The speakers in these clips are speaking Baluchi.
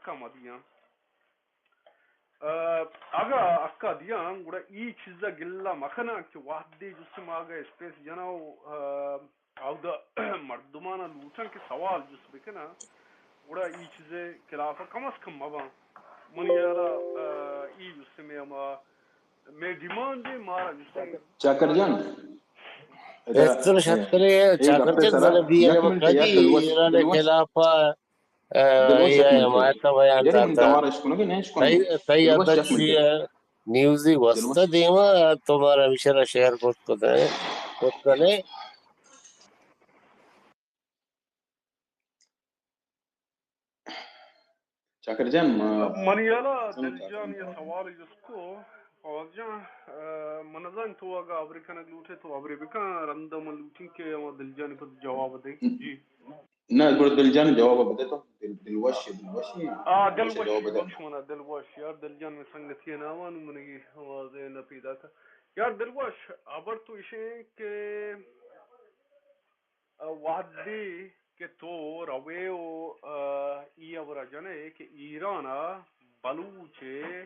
حق ءَ مہ دیاں۔ ءَ، اگاں حق ءَ دیاں، گڑا اے چیز ءَ گلہ مہ کناں کہ وھدے جست ما اگاں اسپیس جناں ءُ، ءَ، اودا مردماناں لوٹاں کہ سوال جست بکناں، گڑا اے چیز ءِ خلاف ءَ کم از کم مہ باں۔ منی ہیال ءَ، ءَ، اے جست مئے ہما، مئے ڈیمانڈ ءَ مارا جست۔ چاکر جان، ادا، استر شترے، اے چاکر گپے جان، سرا زل بی یک منٹ، کدی یار، دلوش، ایران دلوش، خلاف ءَ، ءَ، دلوش، یک منٹ۔ حمایت ءَ بیان یار، من داتا۔ دوارہ اشکنگ ءَ نہ اشکنگ۔ تئی، تئی دلوش، یک منٹ۔ نیوزی واسطہ دیما تو مارا ہمیشہ را شیئر کت کت ہے، کت کنے۔ چاکر جان، ما منی ہیال ءَ دل جان یہ سوال جست کو، فواد جان، ءَ، من زان تو اگا ابرے کنگ لوٹے تو ابرے بکن، رند من لوٹیں کہ ہما دل جان پر جواب دے۔ جی۔ نہ، گڑا دل جان جواب بدے تو۔ دل، دل وش، دل وش۔ آ، دل وش، جواب بدے۔ بخش منا، دل وش۔ یار، دل جان میں سنگتی نام آنو منگی آواز نہ پیدا کا۔ یار، دل وش، ابر تو اشیں کہ وھدے کہ تو روے ءُ، ءَ، اے ہبر ءَ جنے کہ ایران ءَ بلوچ ءَ،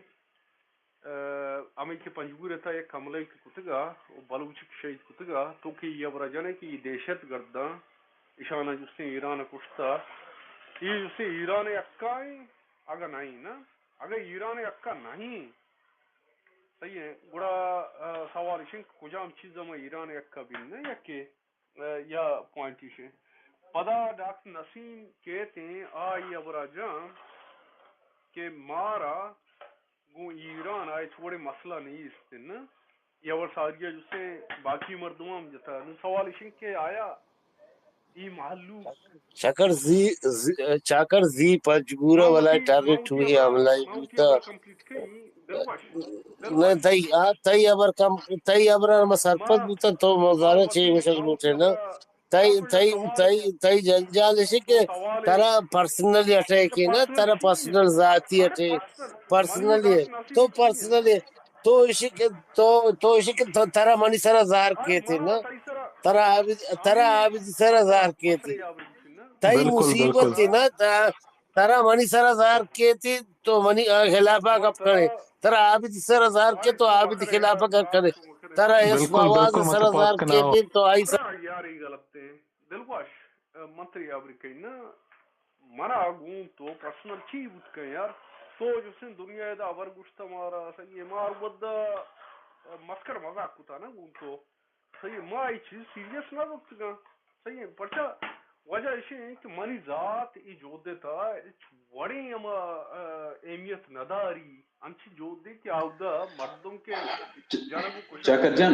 ءَ، ہمے کہ پنجگور ءِ تہا یک حملہ کہ کتگ ءَ ءُ بلوچ کہ شہید کتگ ءَ، تو کہ اے ہبر ءَ جنے کہ اے دہشت گرداں، اشاناں جستیں ایران ءَ کشتا، اے جستیں ایران ءِ حق ءَ ایں، اگاں نہ ایں نا، اگاں ایران ءِ حق ءَ نہ ایں، صحیح ہے، گڑا، ءَ، سوال اش انت کہ کجام چیز ہم ایران ءِ حق ءَ بین نا، یکے ءَ، یا پوائنٹ ایش انت۔ پدا ڈاکٹر نسیم کیت انت، آ اے ہبر ءَ جنت کہ مارا گوں ایران ءَ ہچ وڑیں مسئلہ نیست انت۔ اے ہبر ساری ءَ جستیں باقی مردماں ہم جتا۔ نوں سوال ایش انت کہ آیا اے مھلوک چاکر زی، زی، چاکر زی پنجگور ءَ ولا ٹرے ٹوہی حملہ بوتا۔ نہ، تئی، آ، تئی ہبر کم، تئی ہبر ءَ ما سرپد بوتن، تو مزارہ چے گوشگ لوٹے نا۔ تئی، تئی، تئی، تئی جنجال اش کہ ترا پرسنل اٹیک ہے نا، ترا پرسنل ذاتی اٹیک، پرسنل ہے۔ تو پرسنل ہے۔ تو اشی کہ، تو، تو اشی کہ تو، ترا منی سرا زہر کیتے نا۔ ترا عابد، ترا عابد سرا زہر کیتے۔ تئی مصیبت ہے نا، تا-، ترا منی سرا زہر کیتے، تو منی خلافا گپ کنے۔ ترا عابد سرا زہر کے، تو عابد خلافا گپ کنے۔ ترا اس فواد سرا زہر کیتے، تو آئی سرا۔ یار، اے غلط ہے۔ دلگوش، من تری ہبر کئی نا، منا گوں تو پرسنل چی بوت کن یار؟ تو جسن دنیا دا ہبر گوشتا مارا، سنگے مار ودا مسکر مذاق کتا نا گوں تو۔ صحیح، ما اے چیز سیریس نہ زرتگاں۔ صحیح ہے، پرچا وجہ ایش ہے کہ منی ذات اے جہد ءِ تہا ہچ وڑیں ہما، آ، اہمیت نہ داری۔ انچیں جہدے کہ آودا مردم کہ جنگ و کشگ۔ چاکر جان،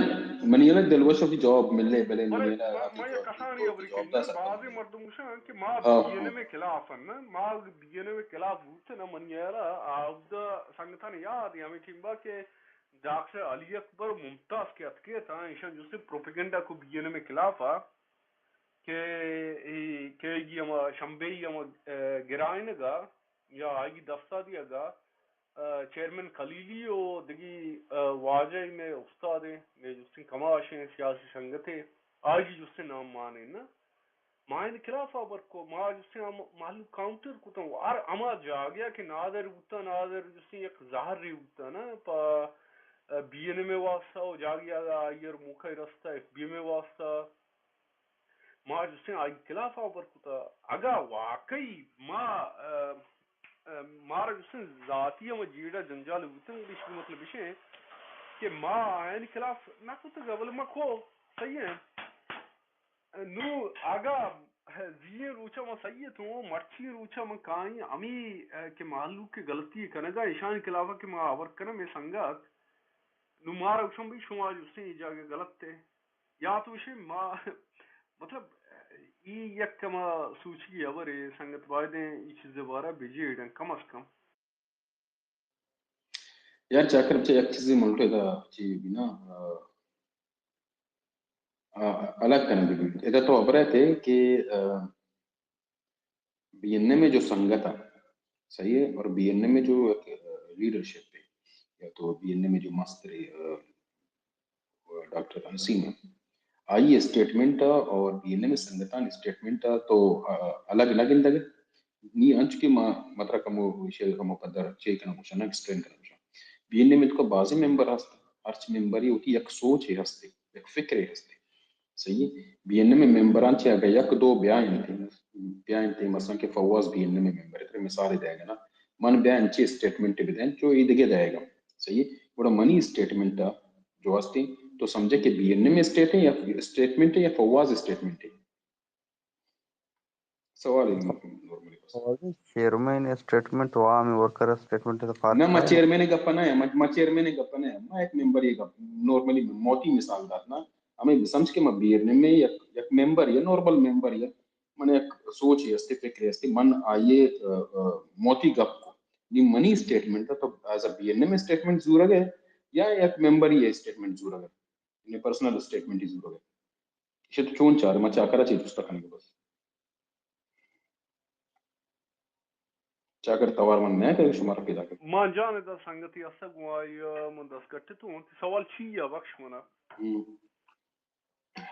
منی الگ دلگوش کی جواب ملے، بلے منی الگ ما، ما یک کسانی ہبر جواب دا سر۔ بازیں مردم گوشاں کہ ما بی این ایم ءِ خلاف ہن، ما بی این ایم ءِ خلاف بوت نہ، منی الگ آودا سنگتان یاد ہے ہمیں ٹیم با کہ ڈاکٹر علی اکبر ممتاز کہ اتکے تھا، ایشاں جستے پروپیگنڈا کو بی این ایم ءِ خلاف آ کہ اے، کہ گی ہما شمبے ہما، اے، گرائنگا یا آئی دستا دیگا، اے، چیئرمین خلیلی و دگی، اے، واجہ میں استاد ہیں، میں جستے کماش ہیں، سیاسی سنگت ہیں، آئی جستے نام مانے نا۔ ما آیانی خلاف ءَ ہبر کو، ما جستیں ہم مہلوک کاؤنٹر کتاں، ہر ہما جاگہ کہ نادر بوتاں، نادر جستیں یک زہرے بوتاں نا، پہ بی این ایم ءِ واسطہ و جاگہ آئی ءَ موقع رستہ ایف بی ایم ءِ واسطہ، ما جستیں آئی خلاف ءَ ہبر کتا۔ اگاں واقعی ما، ا، ا، مارا جستیں ذاتی ہم جیڑہ جنجال بوتن، ایشی مطلب ایشیں کہ ما آیانی خلاف نہ کتگ، بلے ما کو صحیح ہیں۔ نوں اگاں زیئیں روچ ءَ من سہی اتوں، مرچی روچ ءَ من کائیں ہمے کہ مہلوک کہ غلطی کنگ ءَ، ایشانی خلاف ءَ کہ ما ہبر کناں، مئے سنگت، نوں مارا گوشاں بھئی شما جستیں اے جاگہ غلط ئے۔ یا تو اشیں ما، مطلب، اے یک ہما سوچگی ہبرے، سنگت بایدیں اے چیز ءِ بارہ ءَ بجیڑاں کم از کم۔ یار چاکر، بچہ یک چیزے من لوٹاں ادا چی بینا، آ، آ، الگ کنگ بہ بیت۔ ادا تو ہبر ءَ ات ئے کہ، آ، بی این ایم ءِ جو سنگت ہے، صحیح ہے، اور بی این ایم ءِ جو ایک، آ، لیڈرشپ ہے، یا تو بی این ایم ءِ جو مستر ہے، آ، ڈاکٹر نسیم ہے، آئی اسٹیٹمنٹ اور بی این ایم ءِ سنگتانی اسٹیٹمنٹ تو، آ، الگ نہ گندگ ءَ؟ نی انچ کہ ما مطلب کمو ایشی کمو پدر چے کناں گوشاں، ایکسپلین کناں گوشاں۔ بی این ایم ءِ توکا بازیں ممبر ہست، ہرچ ممبری وتی یک سوچے ہستے، یک فکرے ہستے۔ صحیح ہے؟ بی این ایم ءِ ممبران چہ اگہ یک دو بیا انت، بیا انت، مثلاً کہ فواز بی این ایم ءِ ممبر، ترے مثال دے گنا، من بیا انچے اسٹیٹمنٹ بدیں، چو ای دگہ دے گا۔ صحیح ہے؟ گڑا منی اسٹیٹمنٹ جو ہستے، تو سمجھے کہ بی این ایم اسٹیٹ ہے یا اسٹیٹمنٹ ہے یا فواز اسٹیٹمنٹ ہے؟ سوال ہے نارملی بس۔ چیئرمین اسٹیٹمنٹ و عام ورکر اسٹیٹمنٹ تو فرق نہ، ما ہے۔ چیئرمین گپ نہ ہے، ما، ما چیئرمین گپ نہ ہے، ما ایک ممبر یہ گپ، نارملی موتی مثال دات نا، ہمیں سمجھ کہ ما بی این ایم یک، یک ممبر یا نارمل ممبر یا من یک سوچ ہستے، فکر ہستے، من آئیے، آ، آ، موتی گپ کو۔ نی منی اسٹیٹمنٹ تو ایز اے بی این ایم اسٹیٹمنٹ زورگ ہے یا یک ممبر یہ اسٹیٹمنٹ زورگ ہے؟ یعنی پرسنل اسٹیٹمنٹ ہی زورگ ہے۔ ایشی تو چون چار، ما چاکرا چے جستا کنگے بس۔ چاکر توار من نہ کہ شمارا پیدا کر۔ ما جان دا سنگتی اسا گوائی من دست کٹے تو سوال چی یا بخش منا۔ ہم۔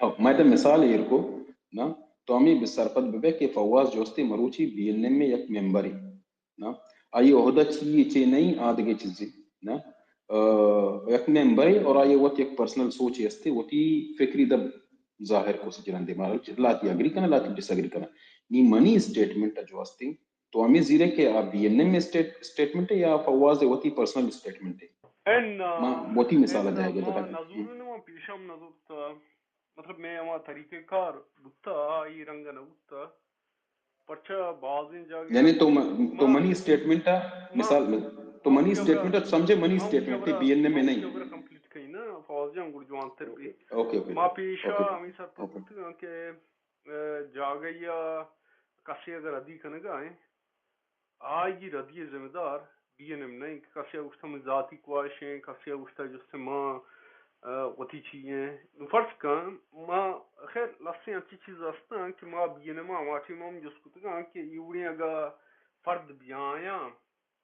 ہاں، میں تو مثال ایر کو نا، تو ہمیں بہ سرپد ببے کہ فواز جوستی مروچی بی این ایم ءِ یک ممبرے۔ نا، آئی عہدہ چی چے نہیں، آ دگہ چیزے۔ نا، آ، یک ممبرے اور آئی وت یک پرسنل سوچے ہستے، وتی فکری دب ظاہر کو سجران دے مارا، لاتی اگری کنا، لاتی ڈس اگری کنا۔ نی منی اسٹیٹمنٹ جو ہستے، تو ہمیں زیرے کہ آ B N M state-, statement ہے یا فواز وتی پرسنل اسٹیٹمنٹ ہے؟ ان، ما وتی مثال ما، دے گے تو ما نزور نہ، ما پیشم نزور تا، مطلب، میں ہما طریقہ کار بوتا، آئی رنگ نہ بوتا۔ پرچا بازیں جاگہ یعنی تو م-، تو ما، منی اسٹیٹمنٹ ءَ ما، مثال، تو ما منی بیا اسٹیٹمنٹ ءَ سمجھے، منی ما اسٹیٹمنٹ بیا بی این ایم ءِ ما نہیں۔ بیا کمپلیٹ کئی نا، فواز جان گڑ جوان تر بی۔ اوکے، اوکے، ما پیشا اوکے، ہمیں سر پر اوکے۔ بوتگاں کہ، اے، جاگہ یا کسے اگر ردی کنگا ہیں، آئی ردی ذمہ دار بی این ایم نہیں کہ کسے گوشتا من ذاتی خواہش ہیں، کسے گوشتا جستے ما، اے، وتی چی ہیں۔ فرض کن ما، خیر، لسے انچی چیز ہستاں کہ ما بی این ایم ہما ٹائم ہم جست کتگاں کہ ایوڑیں اگا فرد بیایاں،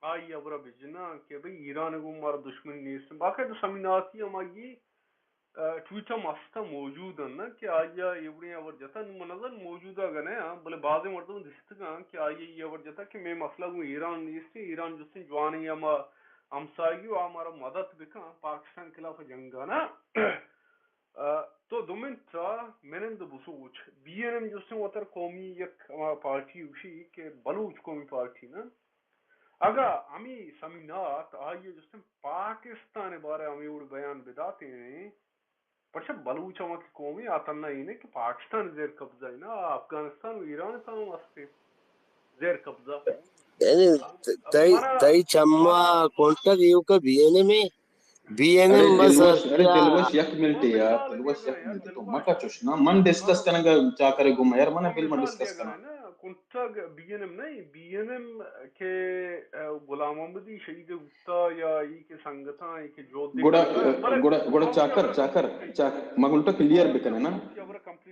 آئی ہبرا بجناں کہ بھئی ایران گوں مارا دشمنی نیست۔ باقاعدہ سمیناتی ہم آئی، اے، ٹویٹ ہم ہستاں موجود انت کہ آئی اے وڑیں ہبر جتا۔ نوں من نزان موجودہ اگہ نہ آں، بلے بازیں مردم دیستگاں کہ آئی اے ہبر جتا کہ مئے مسئلہ گوں ایران نیست، ایران جستیں جوانیں ہما ہمسائگی و آ مارا مدد بکن پاکستان خلاف جنگا نا۔ اے، تو دومن ترا منند بسوچ، بی این ایم جستیں وتر قومی یک ہما پارٹی گوشی کہ بلوچ قومی پارٹی نا۔ اگاں ہمے سمینات آئی ءَ جستیں پاکستان ءِ بارہ ءَ ہمے وڑ بیان بداتیں، پرچا بلوچ ہما کہ قومے آ تھنا اے نہ کہ پاکستان زیر قبضہ اے نا، افغانستان و ایران ءَ ہم ہستیں زیر قبضہ۔ یعنی تئی، تئی چما کنٹگ ایوکا بی این ایم اے، بی این ایم بس۔ ارے دلوش، ارے دلوش، یک منٹ یار، دلوش، یک منٹ، تو مکا چوش نا، من ڈسکس کنگا چاکرے گوما یار، من بل من ڈسکس کناں۔ کنٹگ بی این ایم نہیں، بی این ایم کہ، اے، غلام محمدی شہید بوتا یا ای کہ سنگتاں، ای کہ جو گڑا، گڑا، گڑا چاکر، چاکر، چاکر، ما گلٹا کلیئر بکنے نا۔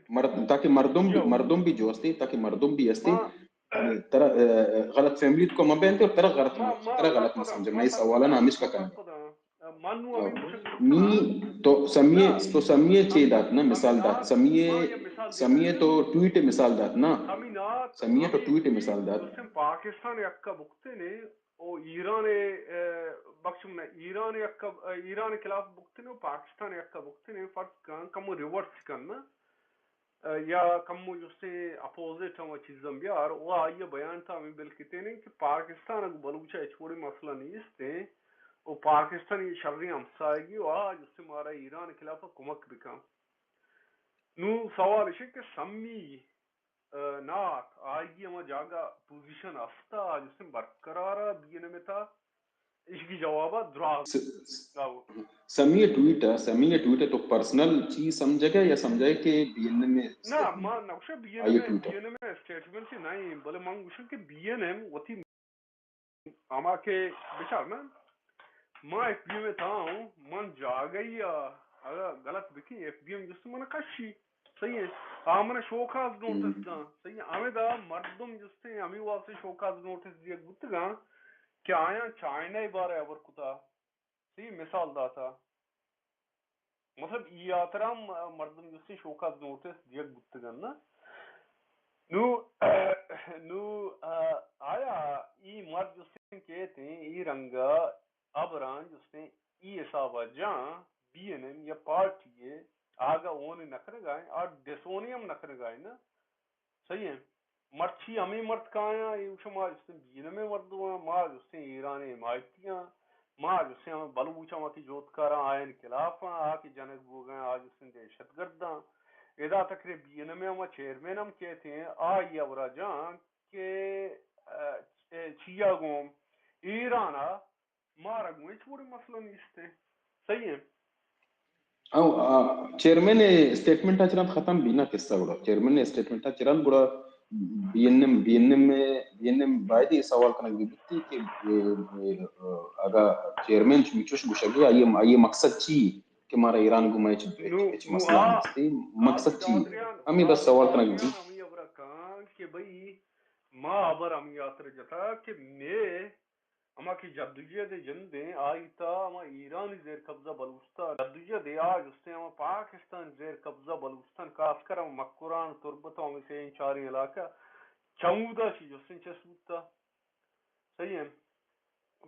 مر-، تاکہ مردم بھی، مردم بھی جو ہستے، تاکہ مردم بھی ہستے، ترا، اے، غلط فہمی تو مہ بینتے اور ترا غلط، ترا غلط مہ سمجھے۔ میں سوال نا ہمیش کا کرنا۔ نی تو سمیے، تو سمیے چے دات نا، مثال دات، سمیے، سمیے تو ٹویٹ مثال دات نا، سمیے تو ٹویٹ مثال دات۔ پاکستان یک بکتے نے، او ایران، اے، بخش منا، ایران یک، ایران خلاف بکتے نے، پاکستان یک بکتے نے، فرض کن، کمو ریورس کن نا۔ اے، یا کمو جستیں اپوزٹ ہما چیزاں بیار، و آئی ءِ بیان تا ہمیں بل کتینے کہ پاکستان اگو بلوچ ءَ ہچ وڑیں مسئلہ نیست ہیں، و پاکستان یہ شریں ہمسائگی و آ جستیں مارا ایران خلاف کمک بکن۔ نوں سوال اش کہ سمی، اے، نات آئی ہما جاگہ پوزیشن ہستا، آ جستیں برقرار بی این ایم تا، ایشی جواب ءَ دراز۔ س-، سمی ءِ ٹویٹ ءَ، سمی ءِ ٹویٹ ءَ تو پرسنل چیز سمجھگ ءَ یا سمجھگ ءَ کہ بی این ایم ءِ نہ، اسٹیٹمنٹ؟ ما نہ گوشاں بی این ایم، آئی ءِ ٹویٹ ءَ۔ بی این ایم ءِ اسٹیٹمنٹ چی نہ ایں، بلے من گوشاں کہ بی این ایم وتی ہما کہ بچار نا، ما ایف بی ایم ءِ تہا اوں، من جاگہی ءَ اگاں غلط بکیں، ایف بی ایم جست من کشی۔ صحیح ہے۔ آ من شوکاز نوٹس داں۔ صحیح ہے۔ ہمیں دا مردم جستیں ہمیں واسطے شوکاز نوٹس دیگ بوتگاں کہ آیاں چائنا ءِ بارے ہبر کتا۔ صحیح مثال داتا۔ مطلب، ای آترا ہم مردم جستیں شوکاز نوٹس دیگ بوتگاں نا۔ نو، نو، آ، آیا ای مرد جستیں کیتیں، ای رنگا ابران جستیں، ای حسابا جان بی این ایم یا پارٹی ہے، آگا اون نکنگائیں، آ ڈسونی ہم نکنگائیں نا۔ صحیح ہے۔ مرچی ہمیں مرد کایاں، اے گوشاں ما جستیں بی این ایم مردماں، ما جستیں ایران حمایتی آں، ما جستیں ہمیں بلوچ ہم وتی جوتکاراں آئین خلاف آں، آ کہ جنگ بوگاں، آ جستیں دہشت گرداں۔ ادا تکرے بی این ایم ہم چیئرمین ہم کیتیں، آئی ابرا جان کہ، اے، چیا گوں ایران ء مارا گوں ہچ وڑیں مسئلہ نیست ہے۔ صحیح ہے۔ او، آ، چیئرمین اسٹیٹمنٹ ء چران ختم بی نا قصہ گڑا۔ چیئرمین اسٹیٹمنٹ ء چران گڑا B N M, B N M, B N M باید اے سوال کنگ بی بیتی کہ، اے، اے، اگا چیئرمین چوش گوشگی، آئی، آئی مقصد چی کہ مارا ایران گوں ہچ، ہچ، ہچ مسئلہ نیست۔ مقصد چی؟ ہمیں بس سوال کنگ بی۔ ہمیں ابرا کان کہ بھئی، ما ابر ہمیں آتر جتا کہ میں ہما کہ جدوجہد ء جند ایں، آئی تھا ہما ایرانی زیر قبضہ بلوچستان جدوجہد ء، آ جستیں ہما پاکستان زیر قبضہ بلوچستان، خاص کر ہما مکران، تربت ء ہمے سئیں چاریں علاقہ چمودا چی جستیں چست بوتا۔ صحیح ہے۔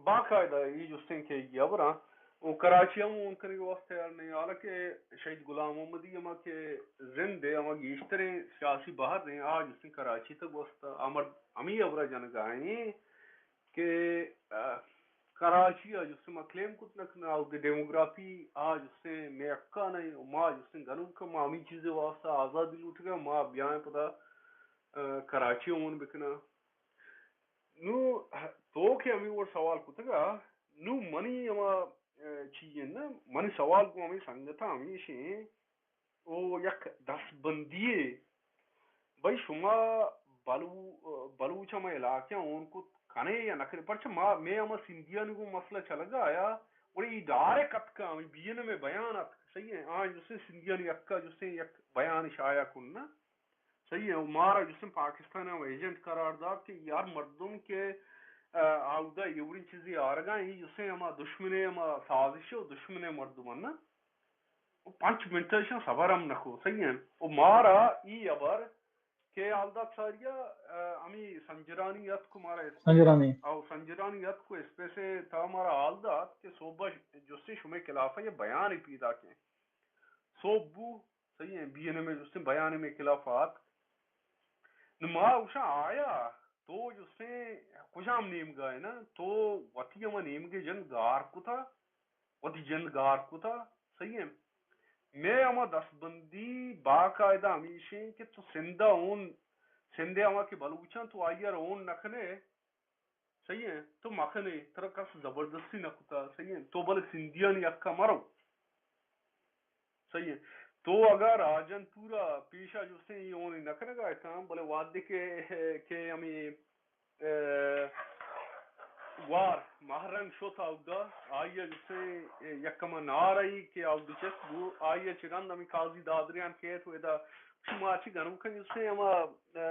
باقاعدہ ای جستیں کہ ای ابراں و کراچی ہم اون کنگ واسطہ تیار نہیں، حالانکہ شہید غلام محمدی ہما کہ زند ہے، ہما گیشتریں سیاسی بہر ہیں، آ جستیں کراچی تک واسطہ آ مرد ہمیں ابرا جنگا ہیں۔ کہ، آ، کراچی ء جستیں ما کلیم کت نہ کناں، اودے ڈیموگرافی آ جستیں مئے حقا نہ، ما جستیں گنوک، ما ہمیں چیزے واسطہ آزادی لوٹگا، ما بیائیں پدا، آ، کراچی اون بکناں۔ نو تو کہ ہمیں وڑ سوال کتگا، نو منی ہما، آ، چی ہے نا، منی سوال گوں ہمیں سنگتاں ہمیش ہیں، او یک دستبندی یے۔ بھئی شما بلو-، بلوچ ہما علاقہ اون کت کنے یا نہ کنے؟ پرچہ ما، مئے ہما سندھیانی گوں مسئلہ چلگا آیا، گڑا ای ڈائریکٹ اتکا، ہمیں بی این ایم ء بیان اتک، صحیح ہے، آ جسے سندھیانی حقا جسے یک بیان شائع کننا، صحیح ہے، و مارا جسے پاکستان ہم ایجنٹ قرار دات کہ یار مردم کہ، آ، آودا ایوڑی چیزی آرگا، ای جسے ہما دشمنے ہما سازش و دشمنے مردم نا۔ و پنچ منٹ ایشاں صبر ہم نہ کو، صحیح ہیں۔ و مارا ای ہبر کہ حال دات ساریا، آ، ہمی سنجرانی اتک و مارا اس-، سنجرانی۔ او سنجرانی اتک و اسپیس تا مارا حال دات کہ صوبہ جسے شمے خلافہ یہ بیان پیدا کے۔ صوب بو، صحیح ہیں، بی این ایم جسے بیان میں خلاف آت۔ نو ما اوشا آیا، تو جسے کجام نیمگا ہے نا، تو وتی ہما نیمگے جن گار کتا، وتی جند گار کتا، صحیح ہے۔ مئے ہما دستبندی باقاعدہ ہمیش ہیں کہ تو سندھ ء اون، سندھ ء ہما کہ بلوچاں تو آئی ء اون نہ کنے، صحیح ہے، تو مہ کنے، ترا کس زبردستی نہ کتا، صحیح ہے، تو بلے سندھیانی حق ء مرو، صحیح ہے۔ تو اگاں راجن پورا پیشا جسے اون نہ کنگا اتاں، بلے وعدے کہ، کہ ہمیں اے، گوار ماہ رنگ شت آودا، آئی ء جسے، اے، یک ہما نارئی کہ آودا چست بو، آئی ء چہ رند ہمیں قاضی دادریان کیت و ادا شما چی گنوکن جسے ہما، اے،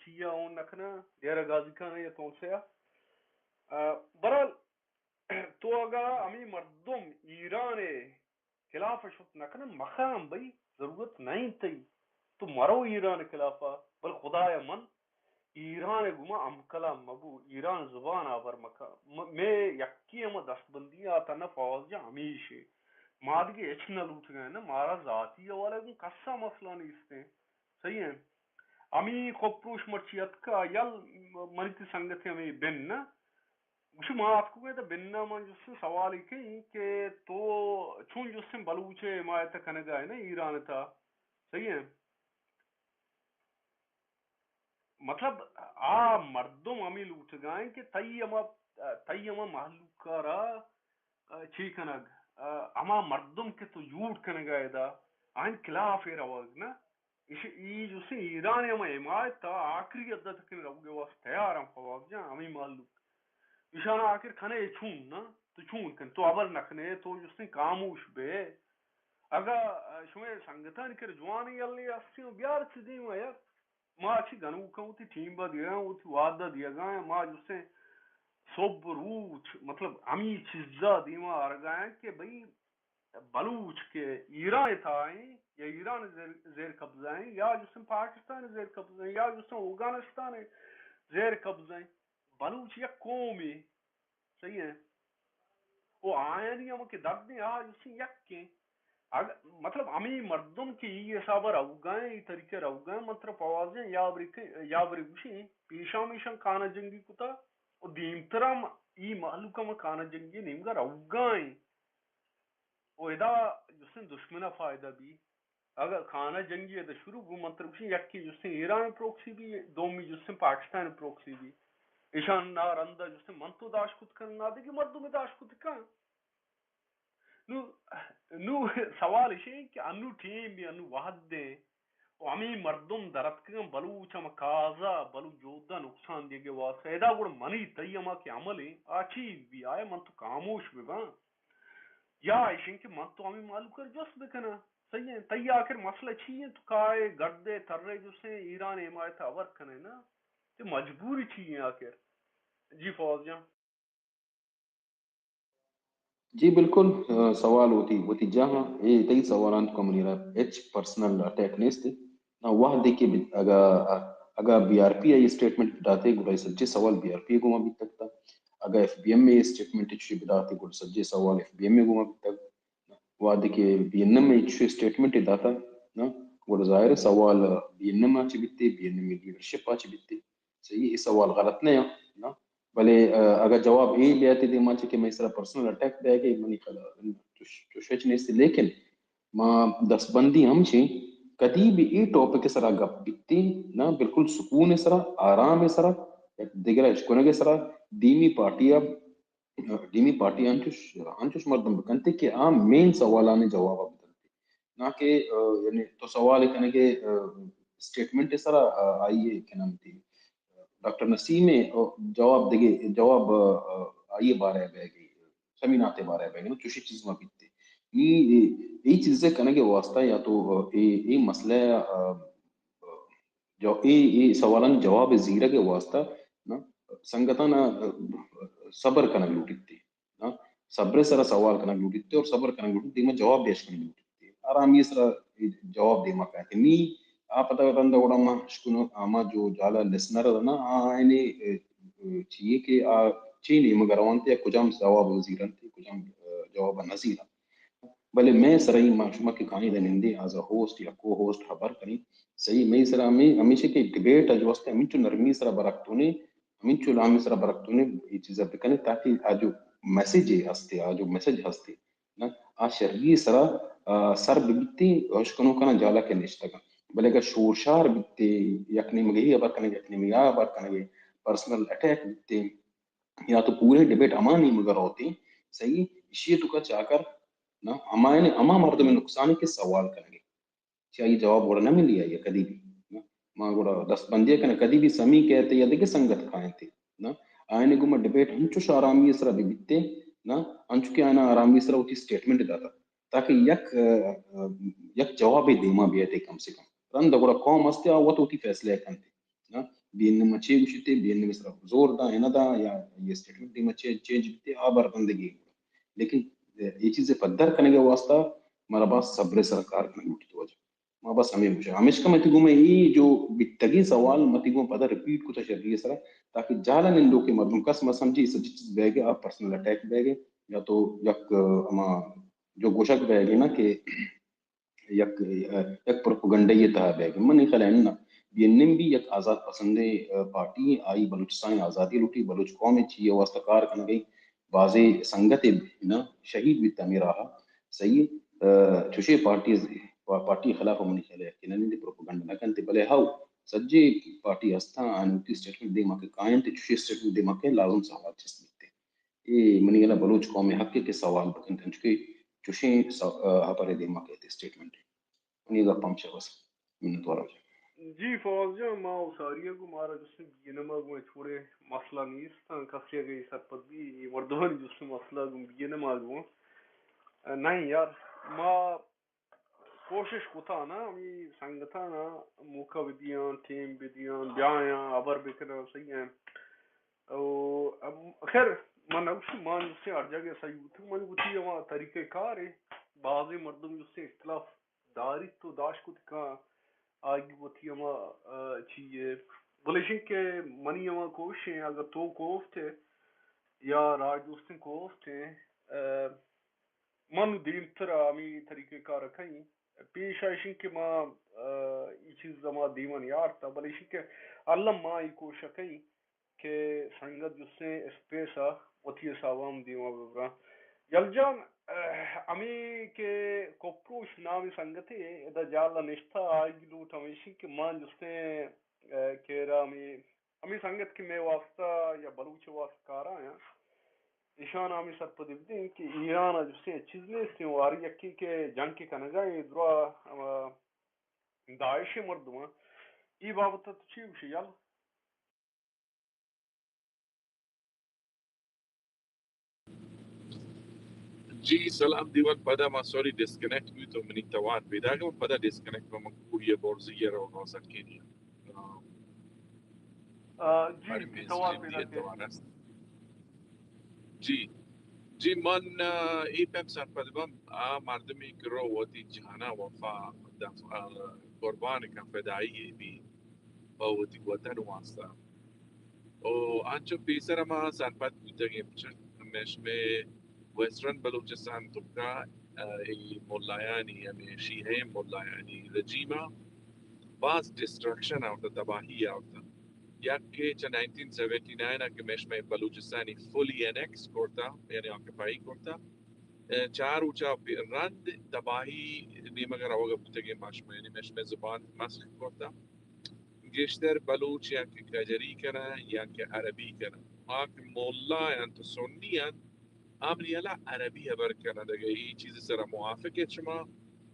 چیا اون نہ کناں، ڈیرہ غازی خان ء یا تونسے ء۔ اے، برحال تو اگاں ہمیں مردم ایران ء خلاف ء شت نہ کناں، مخاں بھئی، ضرورت نہ انت تئی۔ تو مرو ایران ء خلاف ء، بل خدایا من ایران ء گوما ہم کلام مبو، ایران زبان ء ہبر مکن۔ م-، مئے یکی ہم دستبندی آ تھنا فوج جان ہمیش ہے۔ ما دگہ ہچ نہ لوٹگا نہ، مارا ذاتی حوالہ گوں کسا مسئلہ نیست ہے۔ صحیح ہے۔ ہمی خب پروش مرچی اتکا یل منی تی سنگت ہمیں بن نہ۔ گوشی ما اتکوگیں تہ بنا من جستیں سوالے کئیں کہ تو چون جستیں بلوچ ء حمایت ء کنگا ئے نا ایران ء تھا، صحیح ہے؟ مطلب آ مردم ہمے لوٹگا انت کہ تئی ہما، تئی ہما مہلوک ء را چی کنگ، ہما مردم کہ تو جوڑ کنگا ادا آئین خلاف ء روگ نا۔ ایش، ای جوسیں ایران ء ہما حمایت ء آخری حد ء تکن روگ ء واسطہ تیار ہم فواد جان، ہمے مہلوک۔ ایشان آخر کنے چون نا؟ تو چون کن؟ تو ہبر نہ کنے، تو جوسیں خاموش بے۔ اگا، ا، شمئے سنگتانی کر جوانیں یلے ہستیں و بیار چہ دیم ء یار۔ ما چی گنوکاں وتی ٹیم ء دیگاں، وتی وعدہ دیگاں، ما جوسیں صبح روچ، مطلب، ہمی چیزا دیما آرگا ہیں کہ بھئی، بلوچ کہ ایران ء تھا ایں یا ایران ء زیر، زیر قبضہ ایں یا جوستن پاکستان ء زیر قبضہ ایں یا جوستن اوگانستان ء زیر قبضہ ایں۔ بلوچ یک قومے، صحیح ایں۔ او آیانی ہم کہ درد ایں، آ جسیں یکیں۔ اگ-، مطلب، ہمے مردم کہ ای حساب ءَ روگا ایں، ای طریقہ ءَ روگا ایں، من ترا پہ واضح یا برے کہ، یا برے گوشیں، پیشاں میشاں کانہ جنگی کتا، و دیمترا ہم ای مہلوک ہم کانہ جنگی نیمگا روگا ایں۔ و ادا جسیں دشمن ءَ فائدہ بی۔ اگاں کانہ جنگی ادا شروع بو، من ترا گوشیں، یکے جسیں ایران پروکسی بی، دومی جسیں پاکستان پروکسی بی۔ ایشان نا رندا جسیں من تو داشت کت کن، نا دگہ مردم داشت کت کن۔ نو، نو سوال ایش ایں کہ انو ٹیم بی، انو وہد ایں، و ہمے مردم درتکگاں بلوچ ہم کازا، بلوچ جہد ءَ نقصان دیگ ءِ واسطہ۔ ادا گڑا منی تئی ہما کہ عمل ایں، آ چی بی؟ آیا من تو خاموش بباں؟ یا ایش ایں کہ من تو ہمے مہلوک ءَ جست بکناں؟ صحیح ایں، تئی آخر مسئلہ چی ایں؟ تو کائے گردے ترے جسیں ایران ءِ حمایت ءَ ہبر کنے نا؟ تے مجبوری چی ایں آخر؟ جی فواد جان۔ جی بالکل، آ، سوال وتی، وتی جاہ ءَ۔ اے تئی سوالان تو منی را ہچ پرسنل اٹیک نیست۔ نا وہدے کہ بی-، اگا، اگا بی آر پی ءَ اے اسٹیٹمنٹ داتے گڑا اے سجے سوال بی آر پی ءِ گوما بیتگ تا۔ اگا ایف بی ایم ءَ اے اسٹیٹمنٹ چوشی بداتے گڑا سجے سوال ایف بی ایم ءِ گوما بیتگ۔ وہدے کہ بی این ایم ءَ چوشی اسٹیٹمنٹ داتا، نا، گڑا ظاہر ایں سوال بی این ایم ءَ چہ بیتے، بی این ایم ءِ لیڈرشپ ءَ چہ بیتے۔ صحیح، اے سوال غلط نہ ایں، نا؟ بلے، آ، اگاں جواب اے بیاتے دیما چہ کہ مئے سرا پرسنل اٹیک بیگ ءَ، منی خیال ءَ چوش، چوش ہچ نیست، لیکن ما دستبندی ہم چیں، کدی بھی اے ٹاپک ءِ سرا گپ بیتے، نا، بالکل سکون ءِ سرا، آرام ءِ سرا، یک دگرا اشکنگ ءِ سرا، دیمی پارٹی ءَ، دیمی پارٹی انچوش، انچوش مردم بکنتے کہ آ مین سوالانی جواب ءَ بدنتے۔ نا کہ، آ، یعنی تو سوال کنگے، آ، اسٹیٹمنٹ ءِ سرا، آ، آئی ءِ کہ نام تی، ڈاکٹر نسیم ءِ، آ، جواب دگے، جواب، آ، آئی ءِ بارے ءَ بیگی، سمینات ءِ بارے ءَ بیگی، چوشی چیز ما بیتے۔ نی اے، اے چیز ءِ کنگ ءِ واسطہ یا تو، آ، اے، اے مسئلہ، آ، جو اے، اے سوالانی جواب ءِ زیرگ ءِ واسطہ نا سنگتاں نا صبر کنگ لوٹیت۔ نا، صبر ءِ سرا سوال کنگ لوٹیت اور صبر کنگ لوٹیت، دیما جواب پیش کنگ لوٹیت۔ آرامی ءِ سرا جواب دیما کایت۔ نی آ پدا رند گڑا ما اشکنو، آ ما جو جالا لسنر نا، آ آئینے، اے، اے، چیے کہ آ چی نیمگ روانتے، کجام جواب زیرنتے، کجام، اے، جواب نہ زیرنت۔ بلے مئے سرا اے ما شما کہ کائیں نندیں، as a host یا co-host ہبر کنیں، صحیح، مئے سرا ہمیں، ہمیشہ کہ ڈیبیٹ ءَ جو است ہمینچو نرمی سرا برکتونے، ہمینچو لامی سرا برکتونے اے چیز ءَ بکنے تاکہ آ جو میسج ہستے، آ جو میسج ہستے نا، آ شری سرا، آ، سر ببیتے، اشکنوکانا جالا کہ نشتگاں۔ بلے اگر شور شار بیتے، یک نیمگے ہبر کنگے، یک نیمگے ہبر کنگے، پرسنل اٹیک بیتے، یا تو پورے ڈیبیٹ ہما نیمگ ءَ روت ایں، صحیح، ایشی ءِ توکا چاکر نا ہما، یعنی ہما مردم ءِ نقصان ایں کہ سوال کنگ ءَ۔ چہ آئی جواب گڑا نہ ملی آئی ءَ کدی بھی۔ نا، ما گڑا دست بندی ءَ کنیں، کدی بھی سمی کئیت یا دگہ سنگت کاینت نا، آیانی گوما ڈیبیٹ انچوش آرامی ءِ سرا بہ بیت نا، انچو کہ آیانا آرامی ءِ سرا وتی اسٹیٹمنٹ داتا۔ تاکہ یک، ا، ا، یک جوابے دیما بیئیت کم سے کم۔ رند گڑا قوم است آ وت وتی فیصلہ کنت۔ نا، بی این ایم ءَ چے گوشیت، بی این ایم ءِ سرا زور دا، نہ دا، یا یہ اسٹیٹمنٹ دیما چے، چینج بیت، آ بر بندگی۔ لیکن، ا، یہ چیز پدر کنگ ءِ واسطہ مارا باز صبر ءِ سرا کار کنگ لوٹیت واجہ۔ ما بس ہمے گوشاں۔ ہمیشکا متی گوما اے جو بیتگیں سوال متی گوما پدا ریپیٹ کتا شری ءِ سرا، تاکہ جہلا نندوکیں مردم کس مہ سمجھی، سجی چیز بیگ ءَ، آ پرسنل اٹیک بیگ ءَ، یا تو یک، ا، ہما جو گوشگ بیگ ءَ نا کہ یک، ا، یک پروپیگنڈہ ءِ تہا بیگ ءَ۔ منی خیال ءَ اناں، بی این ایم بھی یک آزاد پسندیں، ا، پارٹی، آئی بلوچستان ءِ آزادی لوٹی، بلوچ قوم ءِ چی ءِ واسطہ کار کنگ ءَ۔ بازیں سنگت ءَ نا شہید بیت ہمے راہ ءَ۔ صحیح، ا، چوشیں پارٹی، پارٹی خلاف منی خیال ءَ کہ نہ نندے، پروپیگنڈہ نہ کنت، بلے ہاؤ سجے پارٹی ہستاں، آنوتی اسٹیٹمنٹ دیما کہ کاینت، چوشیں اسٹیٹمنٹ دیما کہ لازم سوال چست بیت۔ اے منی گلا بلوچ قوم ءِ حق ءَ کہ سوال بکنت، انچو کہ چوشیں س-، ا، ہبرے دیما کئیت اسٹیٹمنٹ۔ منی گپ ہمشہ بس۔ منتوار واجہ۔ جی فواد جان، ما و ساری ءَ گوں مارا جستے بی این ایم ءَ گوں ہچ وڑیں مسئلہ نیست، ہاں، کسے اگہ اے سرپد بی، اے مردمانی جستے مسئلہ گوں بی این ایم ءَ گوں۔ ا، نہیں یار، ما کوشش کتا نا، ہمے سنگتاں نا موقع بدیاں، ٹیم بدیاں، بیایاں، ہبر بکناں، صحیح ہیں۔ او، ام، خیر، من نہ گوشی، من جستے ہر جگہ صحیح بوتگ، من وتی ہما طریقہ کار ہے، بعضی مردم جستے اختلاف داریت تو داشت کت کن، آئی وتی ہما، ا، چیئے، بلے ایشیں کہ منی ہما کوشش ایں، اگر تو کوفتے یا راج دوستیں کوفتے، آ، من دیمتر ہمے طریقہ کار کئیں۔ پیش ایشیں کہ ما، آ، اے چیز ما دیما نیارتا، بلے ایشیں کہ الم ما اے کوشش کئیں کہ سنگت جستیں اسپیس ءَ وتی حساب ءَ ہم دیما ببراں۔ یل جان، آ، ہمے کہ کوپروش نامیں سنگتے ادا جال ءَ نشتہ، آئی لوٹ ہمیشیں کہ ما جستیں، آ، کہ را ہمے ہمے سنگت کہ مئے واسطہ یا بلوچ ءِ واسطہ کار ءَ آیاں، ایشاں ہمے سرپدی بدیں کہ ایران ءَ جستیں ہچ چیز نیست ایں، واری یکے کہ جنگ کہ کنگ ءَ ایں، درا، آ، داعش ءِ مردماں۔ اے بابت ءَ تو چی گوشے یل؟ جی سلام دیوان، پدا ما سوری ڈسکنیکٹ بوت و منی توار پیداک ءَ، پدا ڈسکنیکٹ بوت، من کوہی ءَ برزی ءَ رو نوزکینی ءَ۔ آ، جی، بارے جی، توار پیداک ءَ۔ توار است۔ جی، جی، من، آ، اے پیم سرپد بم، آ مردمی کہ رو وتی جانا وفا دف-، آ، قربان کن، فدائی بی پہ وتی وطن واسطہ۔ و انچو پیسر ہما سرپد بوتگیں، چہ ہمیش مئے ویسٹرن بلوچستان توکا، آ، اے ملایانی، ہمے شیعہ ملایانی رجیما باز ڈسٹرکشن آورتا، تباہی آورتا۔ یک کہ چہ نائنٹین سیونٹی نائن ءَ کہ ہمیش مئے بلوچستانی فلی انیکس کرتا، یعنی آکوپائی کرتا، آ، چار روچا پہ رند تباہی نیمگا روگا بوتگیں، ما شما، یعنی ہمیش مئے زبان مسخ کرتا۔ گیشتر بلوچ یا کہ کجری کنن یا کہ عربی کنن۔ آ کہ ملا انت و سنی انت، آ منی ہیالا عربی ہبر کنن۔ اگہ اے چیز سرا موافق ات شما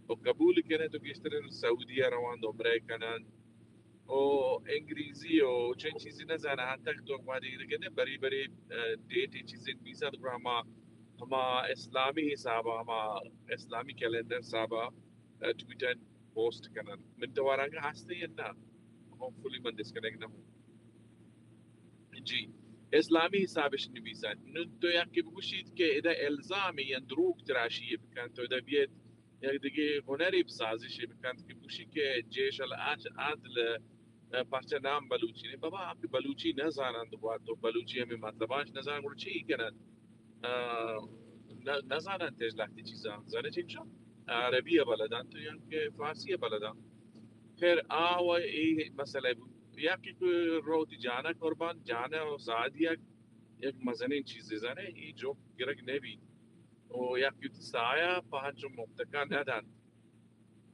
و قبول کنت و گیشتر سعودی ءَ روان، عمرہ کنن و انگریزی و چین چیزی نزانن، حتی کہ تو وہدے دگہ نہ بری بری، آ، ڈیٹ چیزیں بیسا تو ہما، ہما اسلامی حسابا، ہما اسلامی کیلنڈر حسابا، آ، ٹویٹر پوسٹ کنن۔ من توارانگا ہستے یا نہ؟ ہوپ فلی من ڈسکنیکٹ نہ ہوں۔ جی، اسلامی حسابش نبیسن۔ نون تو یکے بگوشیت کہ ادا الزامی یا دروگ تراشی بکن، تو ادا بیت یک دگہ ہنری بسازش بکن کہ بگوشی کہ جیش العدل، آ، پرچہ نام بلوچی نے؟ بابا، ہم کہ بلوچی نہ زانند، تو بلوچی ہمے مطلباش نہ زانند، گڑا چی کنند؟ آ، نہ، نہ زانند تیش لہتی چیزاں۔ زانے چنچو؟ عربی ءَ بلداں تو یا کہ فارسی ءَ بلداں۔ خیر، آ و اے مسئلہ بو۔ یا کہ رو وتی جانا قربان، جانا و ساہ دیگ یک مزنیں چیزے زانے، اے جو گرگ نہ بیت۔ و یا کہ وتی ساہ ءَ پہ ہنچو مپتکا نہ دنت۔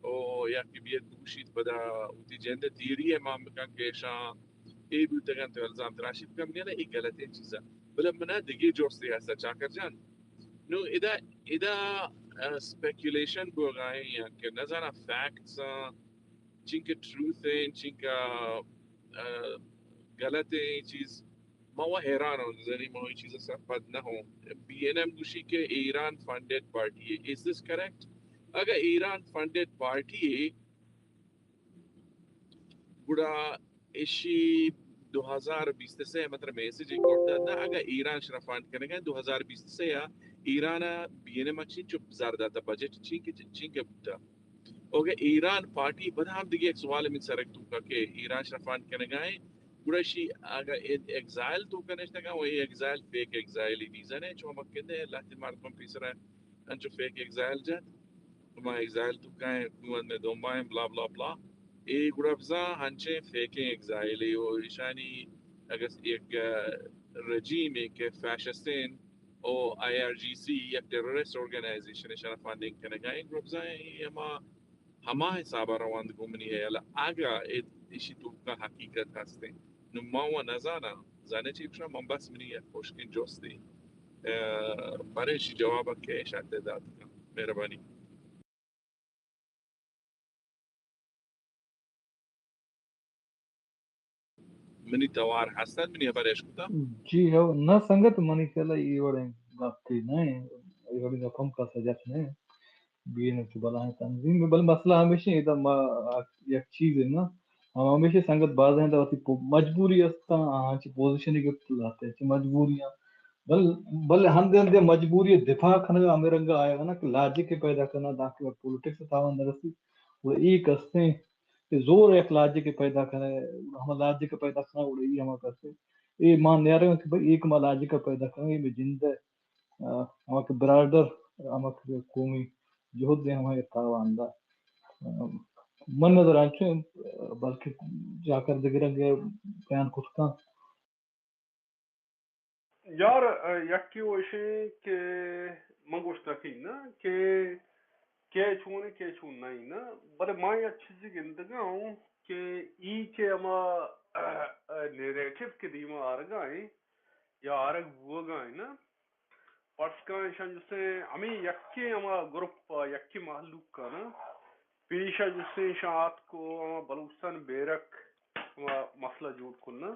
و یا کہ بیت بگوشیت پدا وتی جند ءِ تیری ءَ مان بکن کہ اشاں اے بوتگ انت و الزام تراشی بکن، یعنی اے غلطیں چیزاں۔ بلے منا دگہ جستے ہست چاکر جان۔ نو ادا، ادا، آ، اسپیکولیشن بوگا ایں یا کہ نزاناں فیکٹس آں، چنکہ ٹروتھ ایں، چنکہ، آ، غلط ایں چیز۔ ما و حیران ہوں، زری ما و اے چیز سرپد نہ ہوں۔ بی این ایم گوشی کہ ایران فنڈڈ پارٹی ہے۔ Is this correct؟ اگہ ایران فنڈڈ پارٹی ہے، گڑا ایشی دو ہزار بیست و سہ مطلب میسج کرتا نہ، اگہ ایران شرا فنڈ کنگا دو ہزار بیست و سہ آ ایران بی این ایم چین چو زر داتا، بجٹ چین کہ، چین کہ بوتا۔ اگہ ایران پارٹی، پدا ہم دگہ یک سوال من سرک توکا کہ ایران شرا فنڈ کنگا ایں، گڑا شی اگہ اے ایگزائل توکا نشتگا و اے ایگزائل فیک ایگزائل ہی بیزن ہے، چو مکندے لہتی مردم پیسرا انچو فیک ایگزائل جت، ما ایگزائل توکا ایں، حکومت میں دنبا ایں، بلا بلا بلا۔ اے گڑا بزاں ہنچیں فیکیں ایگزائلے و ایشانی اگہ یک، آ، رجیمے کہ فاشسٹیں او آئی آر جی سی یک ٹیررسٹ آرگنائزیشن، ایشانا فنڈنگ کنگا ایں، گڑا بزاں اے ہما، ہما حسابا روان گوں منی ہیالا۔ اگہ اے، ایشی توکا حقیقت ہستیں، نو ما و نزاناں، زانے چی گوشاں، من بس منی یک خشکیں جستے، آ، برے ایشی جوابا کہ ایشاں دات کن۔ مہربانی۔ منی توار ہست انت، منی ہبر اش کتا؟ جی ہو، نہ سنگت، منی خیال ء اے وڑیں گپے نہ انت، اے وڑیں گپ ہم کس ء جت نہ انت۔ بی این ایم چو بلاہیں تنظیم، بلے مسئلہ ہمیش انت، ادا ما یک چیز انت نا، ہم ہمیش سنگت باز انت وتی پو-، مجبوری است، آہاں چہ پوزیشن گپت لہتے چہ مجبوری انت۔ بل، بلے ہندے ہندے مجبوری دفاع کنگ ہمے رنگ آیگ نا کہ لاجک پیدا کرنا، دانکہ پولیٹکس تاوان نہ رسی۔ و اے کستیں کہ زور یک لاجک پیدا کنئے، ہما لاجک پیدا کنئے، گڑا ای ہما کسے، اے ما نیاریں کہ بھئی اے کہ ما لاجک پیدا کنیں، اے مئے جند ءِ، آ، ہما کہ براڈر، ہما کہ قومی جہد ءِ ہما تاوان دا۔ آ، من نظر انچو، بلکہ جاکر دگہ رنگ ءَ بیان کت کنت۔ یار، یکے و اشیں کہ من گوشتگ کہ نا کہ کئے چون انت، کئے چون نہ انت نا، بلے ما یک چیزے گندگا اوں کہ ای کہ ہما نیریٹو کہ دیما آرگا ایں یا آرگ بوگا ایں نا، پرس کن ایشاں جستیں ہمے یکیں ہما گروپ ءَ، یکیں مہلوک ءَ نا، پیش ءَ جستیں ایشاں آتک و ہما بلوچستان بیرک ہما مسئلہ جوڑ کن نا۔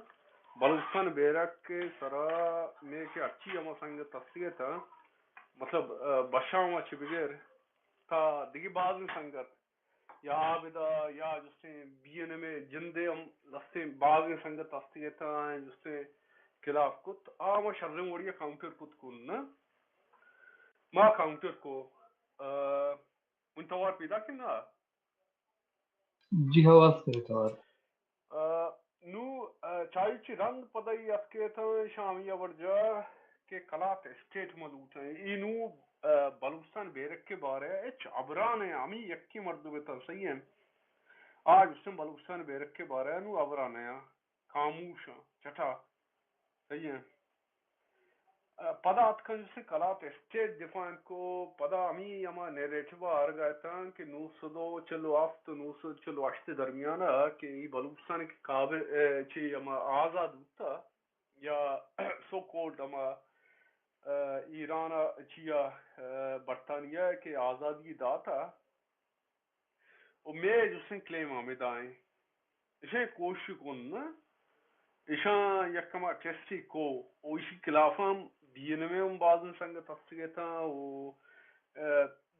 بلوچستان بیرک ءِ سرا مئے کہ ہرچی ہما سنگت ہستگ ات، مطلب، آ، بشام ءَ چہ بگر تا دگہ بازیں سنگت یا عابدہ یا جستیں بی این ایم ءِ جندے ہم لستیں بازیں سنگت ہستگ ات، آیاں جستیں خلاف کت، آ ما شریں وڑی ءَ کاؤنٹر کت کن نا۔ ما کاؤنٹر کو، آ، من توار پیداک انت نا؟ جی ہو، است ءِ توار۔ آ، نوں، آ، چائی چی رند پدا ای اتکیتاں شامی ءَ برجا کہ کلات اسٹیٹ ما لوٹاں۔ ای نوں، آ، بلوچستان بیرک ءِ بارے ءَ ہچ ہبرا نہ، ہمے یکیں مردم اتاں، صحیح انت؟ آ جستیں بلوچستان بیرک ءِ بارے ءَ نوں ہبرا نہ، خاموش آں، چٹا، صحیح انت؟ پدا اتکاں جستیں کلات اسٹیٹ ڈیفائن کو، پدا ہمے ہما نیریٹو ءَ آرگا اتاں کہ نو سد و چل و ہفت و نو سد و چل و ہشت درمیان ءَ کہ ای بلوچستان کہ قابل، اے، چی ہما آزاد بوتا یا سو کولڈ ہما، اے، ایران ءَ چیا، اے، برطانیہ ءَ کہ آزادی داتا، و مئے جستیں کلیم ہمدا ایں۔ اشاں کوشش کن نا، اشاں یک ہما ٹیسٹے کو، و اشی خلاف ہم بی این ایم ءِ ہم بازیں سنگت ہستگ اتاں، و، اے،